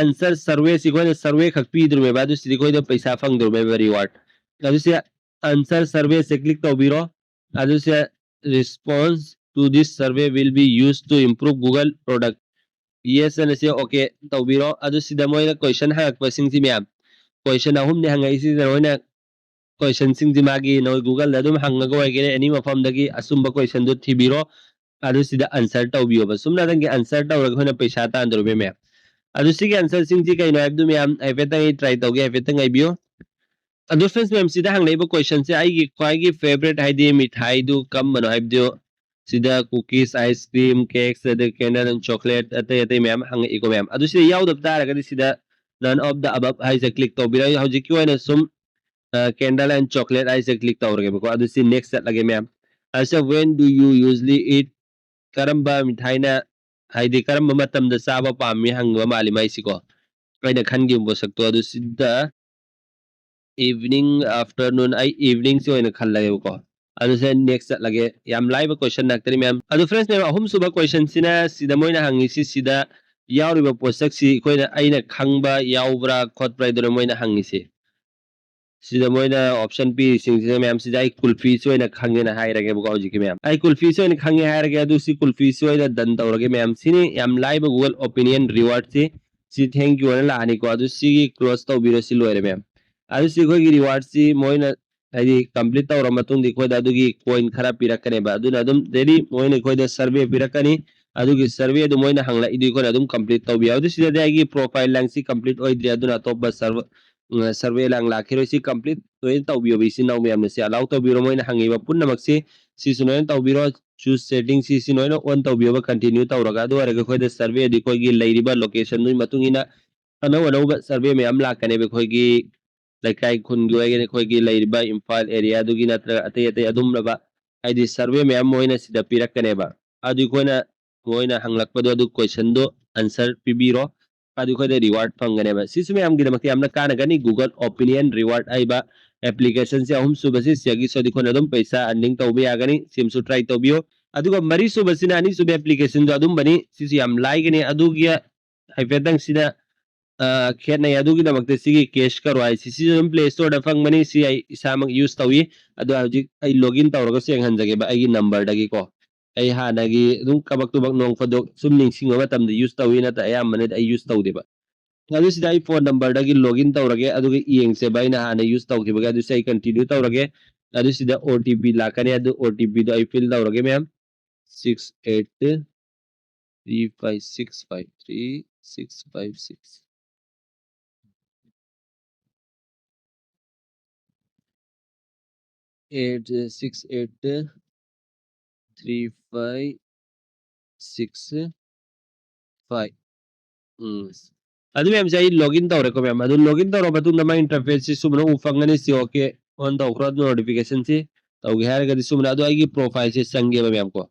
ꯑꯟꯁꯔ ꯁꯔꯚꯦꯁꯤ ꯑꯩꯈꯣꯏꯅ ꯁꯔꯚꯦ ꯈꯛ ꯄꯤꯗ꯭ꯔꯃꯦꯕ, ꯑꯗꯨ ꯁꯤꯗꯤ ꯑꯩꯈꯣꯏꯗ ꯄꯩꯁꯥ ꯐꯪꯗ꯭ꯔꯃꯦꯕ ꯔꯤꯋꯥꯔꯗ꯫ ꯑꯗꯨ ꯁꯤꯗ ꯑꯟꯁꯔ ꯁꯔꯚꯦꯁꯦ ꯀ꯭ꯂꯤꯛ ꯇꯧꯕꯤꯔꯣ꯫ ꯑꯗꯨ ꯁꯤꯗ response to this survey will be used to improve Google product꯫ Yes ꯑꯅ ꯁꯤ ꯑꯣꯀꯦ ꯇꯧꯕꯤꯔꯣ꯫ ꯑꯗꯨ ꯁꯤꯗ ꯃꯣꯏꯅ ꯀꯣꯏꯁꯟ ꯍꯪꯉꯛꯄꯁꯤꯡꯁꯤ ꯃꯌꯥꯝ, ꯀꯣꯏꯁꯟ ꯑꯍꯨꯝꯅꯤ ꯍꯪꯉꯛꯏꯁꯤꯗ ꯅꯣꯏꯅ ꯀꯣꯏꯁꯟꯁꯤꯡꯁꯤ ꯃꯥꯒꯤ ꯅꯣꯏ Googleꯗ ꯑꯗꯨꯝ ꯍꯪꯉꯒ ꯑꯣꯏꯒꯦꯔꯥ, ꯑꯦꯅꯤ ꯃꯐꯝꯗꯒꯤ ꯑꯆꯨꯝꯕ ꯀꯣꯏꯁꯟꯗꯨ ꯊꯤꯕꯤꯔꯣ꯫ ꯑꯗꯨ ꯁꯤꯗ ꯑꯟꯁꯔ ꯇꯧꯕꯤꯌꯣꯕ꯫ ꯁꯨꯝꯅꯗꯪꯒꯤ ꯑꯟꯁꯔ ꯇꯧꯔꯒ ꯑꯩꯈꯣꯏꯅ ꯄꯩꯁꯥ ꯇꯥꯟꯗꯧꯔꯤꯕ ꯃꯌꯥꯝ꯫ ꯑꯗꯨ ꯁꯤꯒꯤ ꯑꯟꯁꯔꯁꯤꯡꯁꯤ ꯀꯩꯅꯣ ꯍꯥꯏꯕꯗꯨ ꯃꯌꯥꯝ ꯍꯥꯏꯐꯦꯠꯇꯪ ꯑꯩ ꯇ꯭ꯔꯥꯏ ꯇꯧꯒꯦ, ꯍꯥꯏꯐꯦꯠꯇꯪ ꯉꯥꯏꯕꯤꯌꯨ꯫ ꯑꯗꯨ ꯐ꯭ꯔꯦꯟꯁ ꯃꯌꯥꯝ, ꯁꯤꯗ ꯍꯪꯂꯛꯏꯕ ꯀꯣꯏꯁꯟꯁꯦ ꯑꯩꯒꯤ ꯈ꯭ꯋꯥꯏꯒꯤ ꯐꯦꯕꯔꯦꯠ ꯍꯥꯏꯗꯤ ꯃꯤꯊꯥꯏꯗꯨ ꯀꯔꯝꯕꯅꯣ ꯍꯥꯏꯕꯗꯨ ꯁꯤꯗ cookies, ice cream, cakes, ꯑꯗꯩ candle and chocolate, ꯑꯇꯩ ꯑꯇꯩ ꯃꯌꯥꯝ ꯍꯪꯉꯛꯏꯀꯣ ꯃꯌꯥꯝ꯫ ꯑꯗꯨ ꯁꯤꯗ ꯌꯥꯎꯗꯕ ꯇꯥꯔꯒꯗꯤ ꯁꯤꯗ none of the above ꯍꯥꯏꯁꯦ ꯀ꯭ꯂꯤꯛ ꯇꯧꯕꯤꯔꯣ꯫ ꯍꯧꯖꯤꯛꯀꯤ ꯑꯣꯏꯅ ꯁꯨꯝ, ꯑ, candle and chocolate ꯍꯥꯏꯁꯦ ꯀ꯭ꯂꯤꯛ ꯇꯧꯔꯒꯦꯕꯀꯣ꯫ ꯑꯗꯨ ꯁꯤ next ꯆꯠꯂꯒꯦ ꯃꯌꯥꯝ꯫ ꯑꯁꯤꯗ when do you usually eat? ꯀꯔꯝꯕ ꯃꯤꯊꯥꯏꯅ, ꯍꯥꯏꯗꯤ ꯀꯔꯝꯕ ꯃꯇꯝꯗ ꯆꯥꯕ ꯄꯥꯝꯃꯤ ꯍꯪꯕ ꯃꯥꯜꯂꯤ ꯃꯥꯏꯁꯤꯀꯣ꯫ ꯑꯩꯅ ꯈꯟꯈꯤꯕ ꯄꯣꯠꯁꯛꯇꯣ ꯑꯗꯨ ꯁꯤꯗ evening, afternoon, ꯑꯩ eveningꯁꯤ ꯑꯣꯏꯅ ꯈꯜꯂꯒꯦꯕꯀꯣ꯫ ꯑꯗꯨꯁꯦ next ꯆꯠꯂꯒꯦ꯫ ꯌꯥꯝ ꯂꯥꯏꯕ question ꯉꯥꯛꯇꯅꯤ ꯃꯌꯥꯝ꯫ ꯑꯗꯨ friends ꯃꯌꯥꯝ, ꯑꯍꯨꯝꯁꯨꯕ question ꯁꯤꯅ ꯁꯤꯗ ꯃꯣꯏꯅ ꯍꯪꯉꯤꯁꯤ, ꯁꯤꯗ ꯌꯥꯎꯔꯤꯕ ꯄꯣꯠꯁꯛꯁꯤ ꯑꯩꯈꯣꯏꯅ, ꯑꯩꯅ ꯈꯪꯕ ꯌꯥꯎꯕ꯭ꯔꯥ ꯈꯣꯠꯄ꯭ꯔꯥ ꯍꯥꯏꯗꯨꯅ ꯃꯣꯏꯅ ꯍꯪꯉꯤꯁꯤ꯫ ꯁꯤꯗ ꯃꯣꯏꯅ option ꯄꯤꯔꯤꯁꯤꯡꯁꯤꯗ ꯃꯌꯥꯝꯁꯤꯗ ꯑꯩ ꯀꯨꯜꯐꯤꯁꯤ ꯑꯣꯏꯅ ꯈꯪꯉꯦꯅ ꯍꯥꯏꯔꯒꯦꯕꯀꯣ ꯍꯧꯖꯤꯛꯀꯤ ꯃꯌꯥꯝ꯫ ꯑꯩ ꯀꯨꯜꯐꯤꯁꯤ ꯑꯣꯏꯅ ꯈꯪꯉꯦ ꯍꯥꯏꯔꯒꯦ, ꯑꯗꯨ ꯁꯤ ꯀꯨꯜꯐꯤꯁꯤ ꯑꯣꯏꯅ done ꯇꯧꯔꯒꯦ ꯃꯌꯥꯝ꯫ ꯁꯤꯅꯤ ꯌꯥꯝ ꯂꯥꯏꯕ Google Opinion reward ꯁꯤ꯫ ꯁꯤ thank you ꯑꯅ ꯂꯥꯛꯑꯅꯤꯀꯣ꯫ ꯑꯗꯨ ꯁꯤꯒꯤ close ꯇꯧꯕꯤꯔꯣ, ꯁꯤ ꯂꯣꯏꯔꯦ ꯃꯌꯥꯝ꯫ ꯑꯗꯨ ꯁꯤ ꯑꯩꯈꯣꯏꯒꯤ reward ꯁꯤ ꯃꯣꯏꯅ ꯍꯥꯏꯗꯤ complete ꯇꯧꯔ ꯃꯇꯨꯡꯗ ꯑꯩꯈꯣꯏꯗ ꯑꯗꯨꯒꯤ coin ꯈꯔ ꯄꯤꯔꯛꯀꯅꯦꯕ꯫ ꯑꯗꯨꯅ ꯑꯗꯨꯝ daily ꯃꯣꯏꯅ ꯑꯩꯈꯣꯏꯗ survey ꯄꯤꯔꯛꯀꯅꯤ꯫ ꯑꯗꯨꯒꯤ survey ꯑꯗꯨ ꯃꯣꯏꯅ ꯍꯪꯂꯛꯏꯗꯨ ꯑꯩꯈꯣꯏꯅ ꯑꯗꯨꯝ complete ꯇꯧꯕ ꯌꯥꯎ꯫ ꯑꯗꯨ ꯁꯤꯗꯗꯤ ꯑꯩꯒꯤ profile ꯂꯥꯡꯁꯤ complete ꯑꯣꯏꯗ꯭ꯔꯤ, ꯑꯗꯨꯅ ꯑꯇꯣꯞꯄ server, ꯎꯝ, survey ꯂꯥꯡ ꯂꯥꯛꯈꯤꯔꯣꯏ꯫ ꯁꯤ complete ꯂꯣꯏꯅ ꯇꯧꯕꯤꯌꯣꯕ ꯏꯆꯤꯟ ꯏꯅꯥꯎ ꯃꯌꯥꯝꯅ꯫ ꯁꯤ allow ꯇꯧꯕꯤꯔꯣ, ꯃꯣꯏꯅ ꯍꯪꯉꯤꯕ ꯄꯨꯝꯅꯃꯛꯁꯤ ꯁꯤꯁꯨ ꯂꯣꯏꯅ ꯇꯧꯕꯤꯔꯣ꯫ Choose setting ꯁꯤ, ꯁꯤ ꯂꯣꯏꯅ on ꯇꯧꯕꯤꯌꯣꯕ continue ꯇꯧꯔꯒ꯫ ꯑꯗꯨ ꯑꯣꯏꯔꯒ ꯑꯩꯈꯣꯏꯗ survey ꯑꯗꯨ ꯑꯩꯈꯣꯏꯒꯤ ꯂꯩꯔꯤꯕ location ꯗꯨꯒꯤ ꯃꯇꯨꯡ ꯏꯟꯅ ꯑꯅꯧ ꯑꯅꯧꯕ survey ꯃꯌꯥꯝ ꯂꯥꯛꯀꯅꯦꯕ꯫ ꯑꯩꯈꯣꯏꯒꯤ ꯂꯩꯀꯥꯏ ꯈꯨꯟꯒꯤ ꯑꯣꯏꯒꯅꯤ, ꯑꯩꯈꯣꯏꯒꯤ ꯂꯩꯔꯤꯕ ꯏꯝꯐꯥꯜ area ꯗꯨꯒꯤ ꯅꯠꯇ꯭ꯔꯒ ꯑꯇꯩ ꯑꯇꯩ ꯑꯗꯨꯝꯂꯕ ꯍꯥꯏꯗꯤ survey ꯃꯌꯥꯝ ꯃꯣꯏꯅ ꯁꯤꯗ ꯄꯤꯔꯛꯀꯅꯦꯕ꯫ ꯑꯗꯨ ꯑꯩꯈꯣꯏꯅ, ꯃꯣꯏꯅ ꯍꯪꯂꯛꯄꯗꯣ ꯑꯗꯨ question ꯗꯣ answer ꯄꯤꯕꯤꯔꯣ, ꯑꯗꯨ ꯑꯩꯈꯣꯏꯗ reward ꯐꯪꯒꯅꯦꯕ꯫ ꯁꯤꯁꯨ ꯃꯌꯥꯝꯒꯤꯗꯃꯛꯇ ꯌꯥꯝꯅ ꯀꯥꯟꯅꯒꯅꯤ꯫ Google Opinion reward ꯍꯥꯏꯕ application ꯁꯦ ꯑꯍꯨꯝ ꯁꯨꯕꯁꯤ, ꯁꯤꯒꯤꯁꯨ ꯑꯩꯈꯣꯏꯅ ꯑꯗꯨꯝ ꯄꯩꯁꯥ earning ꯇꯧꯕ ꯌꯥꯒꯅꯤ꯫ ꯁꯤꯃꯁꯨ try ꯇꯧꯕꯤꯌꯨ꯫ ꯑꯗꯨꯒ ꯃꯔꯤ ꯁꯨꯕꯁꯤꯅ, ꯑꯅꯤ ꯁꯨꯕ application ꯗꯣ ꯑꯗꯨꯝꯕꯅꯤ꯫ ꯁꯤꯁꯨ ꯌꯥꯝ ꯂꯥꯏꯒꯅꯤ꯫ ꯑꯗꯨꯒꯤ ꯍꯥꯏꯐꯦꯠꯇꯪ ꯁꯤꯗ, ꯑ, ꯈꯦꯠꯅꯩ꯫ ꯑꯗꯨꯒꯤꯗꯃꯛꯇ ꯁꯤꯒꯤ Cash Karo ꯍꯥꯏꯁꯤ, ꯁꯤꯁꯨ ꯑꯗꯨꯝ Play Store ꯗ ꯐꯪꯕꯅꯤ꯫ ꯁꯤ ꯑꯩ ꯏꯁꯥꯃꯛ use ꯇꯧꯏ꯫ ꯑꯗꯣ ꯍꯧꯖꯤꯛ ꯑꯩ login ꯇꯧꯔꯒꯁꯨ ꯌꯦꯡꯍꯟꯖꯒꯦꯕ ꯑꯩꯒꯤ number ꯗꯒꯤꯀꯣ꯫ ꯑꯩ ꯍꯥꯟꯅꯒꯤ ꯑꯗꯨꯝ ꯀꯕꯛ ꯇꯨꯕꯛ ꯅꯣꯡ ꯐꯥꯗꯣꯛ ꯁꯨꯝ ꯅꯤꯡꯁꯤꯡꯕ ꯃꯇꯝꯗ use ꯇꯧꯏ ꯅꯠꯇ꯭ꯔ ꯑꯌꯥꯝꯕꯅꯗꯤ ꯑꯩ use ꯇꯧꯗꯦꯕ꯫ ꯑꯗꯨ ꯁꯤꯗ ꯑꯩ phone number ꯗꯒꯤ login ꯇꯧꯔꯒꯦ, ꯑꯗꯨꯒ ꯌꯦꯡꯁꯦꯕ ꯑꯩꯅ ꯍꯥꯟꯅ use ꯇꯧꯈꯤꯕꯒ꯫ ꯑꯗꯨ ꯁꯤ ꯑꯩ continue ꯇꯧꯔꯒꯦ꯫ ꯑꯗꯨ ꯁꯤꯗ O T P ꯂꯥꯛꯀꯅꯤ, ꯑꯗꯨ O T P ꯗꯣ ꯑꯩ fill ꯇꯧꯔꯒꯦ ꯃꯌꯥꯝ꯫ Six eight three five six five three six five six. Eight six eight three five six five. ꯎꯝ꯫ ꯑꯗꯨ ꯃꯌꯥꯝꯁꯦ ꯑꯩ login ꯇꯧꯔꯦꯀꯣ ꯃꯌꯥꯝ꯫ ꯑꯗꯨ login ꯇꯧꯔ ꯃꯇꯨꯡꯗ ꯃꯥꯏ interface ꯁꯤ ꯁꯨꯝꯕꯅ ꯎ ꯐꯪꯒꯅꯤ꯫ ꯁꯤ okay on ꯇꯧꯈ꯭ꯔꯣ꯫ ꯑꯗꯨ notification ꯁꯤ ꯇꯧꯒꯦ ꯍꯥꯏꯔꯒꯗꯤ ꯁꯨꯝꯕꯅ ꯑꯗꯨ ꯑꯩꯒꯤ profile ꯁꯦ ꯆꯪꯒꯦꯕ ꯃꯌꯥꯝ ꯀꯣ꯫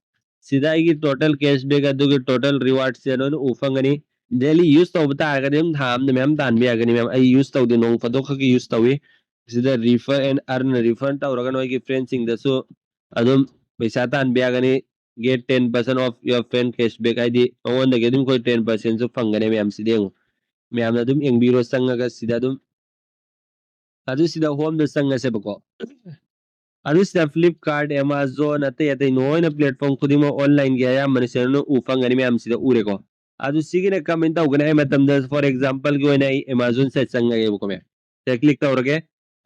ꯁꯤꯗ ꯑꯩꯒꯤ total cashback ꯑꯗꯨꯒꯤ total reward ꯁꯦ ꯂꯣꯏꯅ ꯎ ꯐꯪꯒꯅꯤ꯫ Daily use ꯇꯧꯕ ꯇꯥꯔꯒꯗꯤ ꯑꯗꯨꯝ ꯊꯥ ꯑꯃꯗ ꯃꯌꯥꯝ ꯇꯥꯟꯕ ꯌꯥꯒꯅꯤ ꯃꯌꯥꯝ꯫ ꯑꯩ use ꯇꯧꯗꯦ, ꯅꯣꯡ ꯐꯥꯗꯣꯛ ꯈꯛꯀꯤ use ꯇꯧꯏ꯫ ꯁꯤꯗ refer and earn, refer ꯇꯧꯔꯒ ꯅꯣꯏꯒꯤ friendꯁꯤꯡꯗꯁꯨ ꯑꯗꯨꯝ ꯄꯩꯁꯥ ꯇꯥꯟꯕ ꯌꯥꯒꯅꯤ꯫ Get ten percent of your friend cashback, ꯍꯥꯏꯗꯤ ꯃꯉꯣꯟꯗꯒꯤ ꯑꯗꯨꯝ ꯑꯩꯈꯣꯏ ten percentꯁꯨ ꯐꯪꯒꯅꯤ ꯃꯌꯥꯝ꯫ ꯁꯤꯗ ꯌꯦꯡꯉꯨ, ꯃꯌꯥꯝꯅ ꯑꯗꯨꯝ ꯌꯦꯡꯕꯤꯔꯣ ꯆꯪꯉꯒ ꯁꯤꯗ ꯑꯗꯨꯝ꯫ ꯑꯗꯨ ꯁꯤꯗ homeꯗ ꯆꯪꯉꯁꯦꯕꯀꯣ꯫ ꯑꯗꯨ ꯁꯤꯗ Flipkart, Amazon, ꯑꯇꯩ ꯑꯇꯩ ꯅꯣꯏꯅ platform ꯈꯨꯗꯤꯡꯃꯛ onlineꯒꯤ ꯑꯌꯥꯝꯕꯅ ꯁꯤꯗ ꯎ ꯐꯪꯒꯅꯤ ꯃꯌꯥꯝ, ꯁꯤꯗ ꯎꯔꯦꯀꯣ꯫ ꯑꯗꯨ ꯁꯤꯒꯤꯅ ꯀꯃꯥꯏꯅ ꯇꯧꯒꯅꯤ ꯍꯥꯏ ꯃꯇꯝꯗ, for exampleꯒꯤ ꯑꯣꯏꯅ ꯑꯩ Amazonꯁꯤꯗ ꯆꯪꯉꯒꯦꯕꯀꯣ ꯃꯌꯥꯝ꯫ ꯁꯤꯗ click ꯇꯧꯔꯒꯦ꯫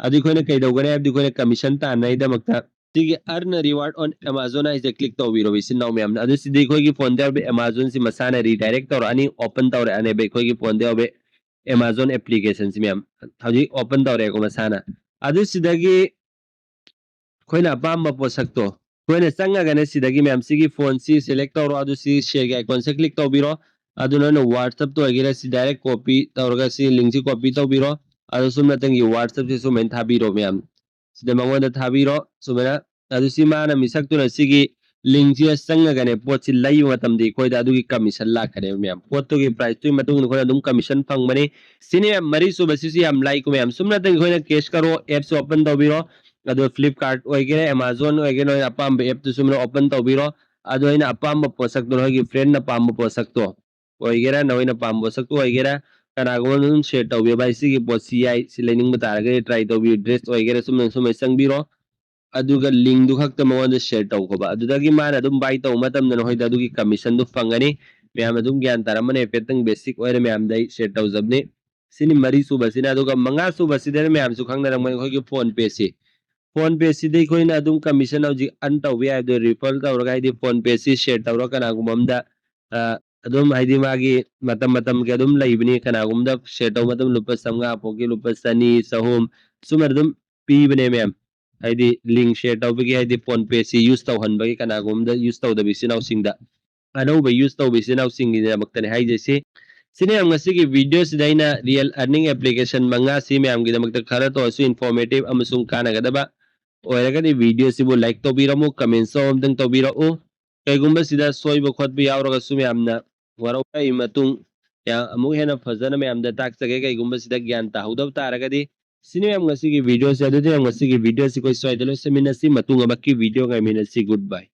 ꯑꯗꯨ ꯑꯩꯈꯣꯏꯅ ꯀꯩꯗꯧꯒꯅꯤ ꯍꯥꯏꯕꯗꯤ ꯑꯩꯈꯣꯏꯅ commission ꯇꯥꯟꯅꯉꯥꯏꯗꯃꯛꯇ ꯁꯤꯒꯤ earn a reward on Amazon ꯍꯥꯏꯁꯦ click ꯇꯧꯕꯤꯔꯣ ꯏꯆꯤꯟ ꯏꯅꯥꯎ ꯃꯌꯥꯝꯅ꯫ ꯑꯗꯨ ꯁꯤꯗꯤ ꯑꯩꯈꯣꯏꯒꯤ phoneꯗ ꯌꯥꯎꯕ Amazonꯁꯤ ꯃꯁꯥꯅ redirect ꯇꯧꯔꯛꯑꯅꯤ, open ꯇꯧꯔꯛꯑꯅꯦꯕ ꯑꯩꯈꯣꯏꯒꯤ phoneꯗ ꯌꯥꯎꯕ Amazon applicationꯁꯤ ꯃꯌꯥꯝ꯫ ꯍꯧꯖꯤꯛ open ꯇꯧꯔꯛꯑꯦꯀꯣ ꯃꯁꯥꯅ꯫ ꯑꯗꯨ ꯁꯤꯗꯒꯤ ꯑꯩꯈꯣꯏꯅ ꯑꯄꯥꯝꯕ ꯄꯣꯠꯁꯛꯇꯣ ꯑꯩꯈꯣꯏꯅ ꯆꯪꯉꯒꯅꯦ ꯁꯤꯗꯒꯤ ꯃꯌꯥꯝ ꯁꯤꯒꯤ phoneꯁꯤ select ꯇꯧꯔꯣ, ꯑꯗꯨ ꯁꯤ shareꯒꯤ iconꯁꯦ click ꯇꯧꯕꯤꯔꯣ꯫ ꯑꯗꯨ ꯅꯣꯏꯅ WhatsAppꯇ ꯑꯣꯏꯒꯦꯔꯥ ꯁꯤ direct copy ꯇꯧꯔꯒ ꯁꯤ linkꯁꯤ copy ꯇꯧꯕꯤꯔꯣ꯫ ꯑꯗꯨ ꯁꯨꯝ ꯅꯠꯇꯪꯒꯤ WhatsAppꯁꯤ ꯁꯨꯃꯥꯏꯅ ꯊꯥꯕꯤꯔꯣ ꯃꯌꯥꯝ꯫ ꯁꯤꯗ ꯃꯉꯣꯟꯗ ꯊꯥꯕꯤꯔꯣ ꯁꯨꯃꯥꯏꯅ꯫ ꯑꯗꯨ ꯁꯤ ꯃꯥꯅ ꯃꯤꯁꯛꯇꯨꯅ ꯁꯤꯒꯤ linkꯁꯤꯗ ꯆꯪꯉꯒꯅꯦ ꯄꯣꯠꯁꯤ ꯂꯩꯕ ꯃꯇꯝꯗ ꯑꯩꯈꯣꯏꯗ ꯑꯗꯨꯒꯤ commission ꯂꯥꯛꯀꯅꯦꯕ ꯃꯌꯥꯝ꯫ ꯄꯣꯠꯇꯨꯒꯤ priceꯇꯨꯒꯤ ꯃꯇꯨꯡ ꯏꯟꯅ ꯑꯩꯈꯣꯏꯅ ꯑꯗꯨꯝ commission ꯐꯪꯕꯅꯤ꯫ ꯁꯤꯅꯤ ꯃꯌꯥꯝ, ꯃꯔꯤꯁꯨꯕꯁꯤꯁꯨ ꯌꯥꯝ ꯂꯥꯏꯀꯣ ꯃꯌꯥꯝ꯫ ꯁꯨꯝ ꯅꯠꯇꯪ ꯑꯩꯈꯣꯏꯅ cash ꯀꯔꯣ appꯁꯤ open ꯇꯧꯕꯤꯔꯣ꯫ ꯑꯗꯣ Flipkart ꯑꯣꯏꯒꯦꯔꯥ, Amazon ꯑꯣꯏꯒꯦꯔꯥ, ꯅꯣꯏꯅ ꯑꯄꯥꯝꯕ appꯇꯨ ꯁꯨꯝ open ꯇꯧꯕꯤꯔꯣ꯫ ꯑꯗꯣ ꯑꯩꯅ ꯑꯄꯥꯝꯕ ꯄꯣꯠꯁꯛꯇꯣ, ꯅꯈꯣꯏꯒꯤ friendꯅ ꯄꯥꯝꯕ ꯄꯣꯠꯁꯛꯇꯣ ꯑꯣꯏꯒꯦꯔꯥ, ꯅꯈꯣꯏꯅ ꯄꯥꯝꯕ ꯄꯣꯠꯁꯛꯇꯣ ꯑꯣꯏꯒꯦꯔꯥ, ꯀꯅꯥꯒꯨꯝꯕ ꯑꯗꯨꯝ share ꯇꯧꯕꯤꯌꯣ, "ꯚꯥꯏ, ꯁꯤꯒꯤ ꯄꯣꯠꯁꯤ ꯌꯥꯏ, ꯁꯤ ꯂꯩꯅꯤꯡꯕ ꯇꯥꯔꯒꯗꯤ try ꯇꯧꯕꯤꯌꯨ", dress ꯑꯣꯏꯒꯦꯔꯥ, ꯁꯨꯝꯅ ꯁꯨꯝꯕ ꯆꯪꯕꯤꯔꯣ꯫ ꯑꯗꯨꯒ linkꯗꯨ ꯈꯛꯇ ꯃꯉꯣꯟꯗ share ꯇꯧꯈꯣꯕ꯫ ꯑꯗꯨꯗꯒꯤ ꯃꯥꯅ ꯑꯗꯨꯝ buy ꯇꯧꯕ ꯃꯇꯝꯗ ꯅꯈꯣꯏꯗ ꯑꯗꯨꯒꯤ commissionꯗꯨ ꯐꯪꯒꯅꯤ꯫ ꯃꯌꯥꯝ ꯑꯗꯨꯝ ꯒ꯭ꯌꯥꯟ ꯇꯥꯔꯝꯃꯅꯤ, ꯍꯥꯏꯐꯦꯠꯇꯪ basic ꯑꯣꯏꯅ ꯃꯌꯥꯝꯗ ꯑꯩ share ꯇꯧꯖꯕꯅꯤ꯫ ꯁꯤꯅꯤ ꯃꯔꯤ ꯁꯨꯕꯁꯤꯅ꯫ ꯑꯗꯨꯒ ꯃꯉꯥ ꯁꯨꯕꯁꯤꯗ ꯃꯌꯥꯝꯁꯨ ꯈꯪꯅꯔꯝꯒꯅꯤ ꯑꯩꯈꯣꯏꯒꯤ PhonePeꯁꯤ꯫ PhonePeꯁꯤꯗ ꯑꯩꯈꯣꯏꯅ ꯑꯗꯨꯝ commission ꯍꯧꯖꯤꯛ earn ꯇꯧꯕ ꯌꯥꯏ꯫ ꯑꯗꯨ refer ꯇꯧꯔꯒ ꯍꯥꯏꯗꯤ PhonePeꯁꯤ share ꯇꯧꯔꯒ ꯀꯅꯥꯒꯨꯝꯕ ꯑꯝꯗ, ꯑ, ꯑꯗꯨꯝ ꯍꯥꯏꯗꯤ ꯃꯥꯒꯤ ꯃꯇꯝ ꯃꯇꯝꯒꯤ ꯑꯗꯨꯝ ꯂꯩꯕꯅꯤ꯫ ꯀꯅꯥꯒꯨꯝꯕꯗ share ꯇꯧꯕ ꯃꯇꯝꯗ ꯂꯨꯄꯥ ꯆꯥꯝꯃꯉꯥ ꯐꯥꯎꯒꯤ, ꯂꯨꯄꯥ ꯆꯅꯤ, ꯆꯍꯨꯝ, ꯁꯨꯃꯥꯏꯅ ꯑꯗꯨꯝ ꯄꯤꯕꯅꯦ ꯃꯌꯥꯝ꯫ ꯍꯥꯏꯗꯤ link share ꯇꯧꯕꯒꯤ, ꯍꯥꯏꯗꯤ PhonePeꯁꯤ use ꯇꯧꯍꯟꯕꯒꯤ ꯀꯅꯥꯒꯨꯝꯕꯗ use ꯇꯧꯗꯕ ꯏꯆꯤꯟ ꯏꯅꯥꯎꯁꯤꯡꯗ꯫ ꯑꯅꯧꯕ use ꯇꯧꯕ ꯏꯆꯤꯟ ꯏꯅꯥꯎꯁꯤꯡꯒꯤꯗꯃꯛꯇꯅꯦ ꯍꯥꯏꯖꯩꯁꯤ꯫ ꯁꯤꯅ ꯌꯥꯝ ꯉꯁꯤꯒꯤ videoꯁꯤꯗ ꯑꯩꯅ real earning application ꯃꯉꯥꯁꯤ ꯃꯌꯥꯝꯒꯤꯗꯃꯛꯇ ꯈꯔꯇ ꯑꯣꯏꯔꯁꯨ informative ꯑꯃꯁꯨꯡ ꯀꯥꯟꯅꯒꯗꯕ ꯑꯣꯏꯔꯒꯗꯤ videoꯁꯤꯕꯨ like ꯇꯧꯕꯤꯔꯝꯃꯨ, comments ꯑꯃꯇꯪ ꯇꯧꯕꯤꯔꯛꯎ꯫ ꯀꯩꯒꯨꯝꯕ ꯁꯤꯗ ꯁꯣꯏꯕ ꯈꯣꯠꯄ ꯌꯥꯎꯔꯒꯁꯨ ꯃꯌꯥꯝꯅ ꯋꯥꯔꯧꯕꯤꯔꯛꯏ ꯃꯇꯨꯡ ꯌꯥ-, ꯑꯃꯨꯛ ꯍꯦꯟꯅ ꯐꯖꯅ ꯃꯌꯥꯝꯗ ꯇꯥꯛꯆꯒꯦ꯫ ꯀꯩꯒꯨꯝꯕ ꯁꯤꯗ ꯒ꯭ꯌꯥꯟ ꯇꯥꯍꯧꯗꯕ ꯇꯥꯔꯒꯗꯤ ꯁꯤꯅꯤ ꯃꯌꯥꯝ ꯉꯁꯤꯒꯤ video ꯁꯦ꯫ ꯑꯗꯨꯗꯤ ꯃꯌꯥꯝ ꯉꯁꯤꯒꯤ video ꯁꯤ ꯑꯩꯈꯣꯏ ꯁ꯭ꯋꯥꯏꯗ ꯂꯣꯏꯁꯤꯟꯃꯤꯟꯅꯁꯤ꯫ ꯃꯇꯨꯡ ꯑꯃꯛꯀꯤ video ꯉꯥꯏꯃꯤꯟꯅꯁꯤ꯫ Goodbye꯫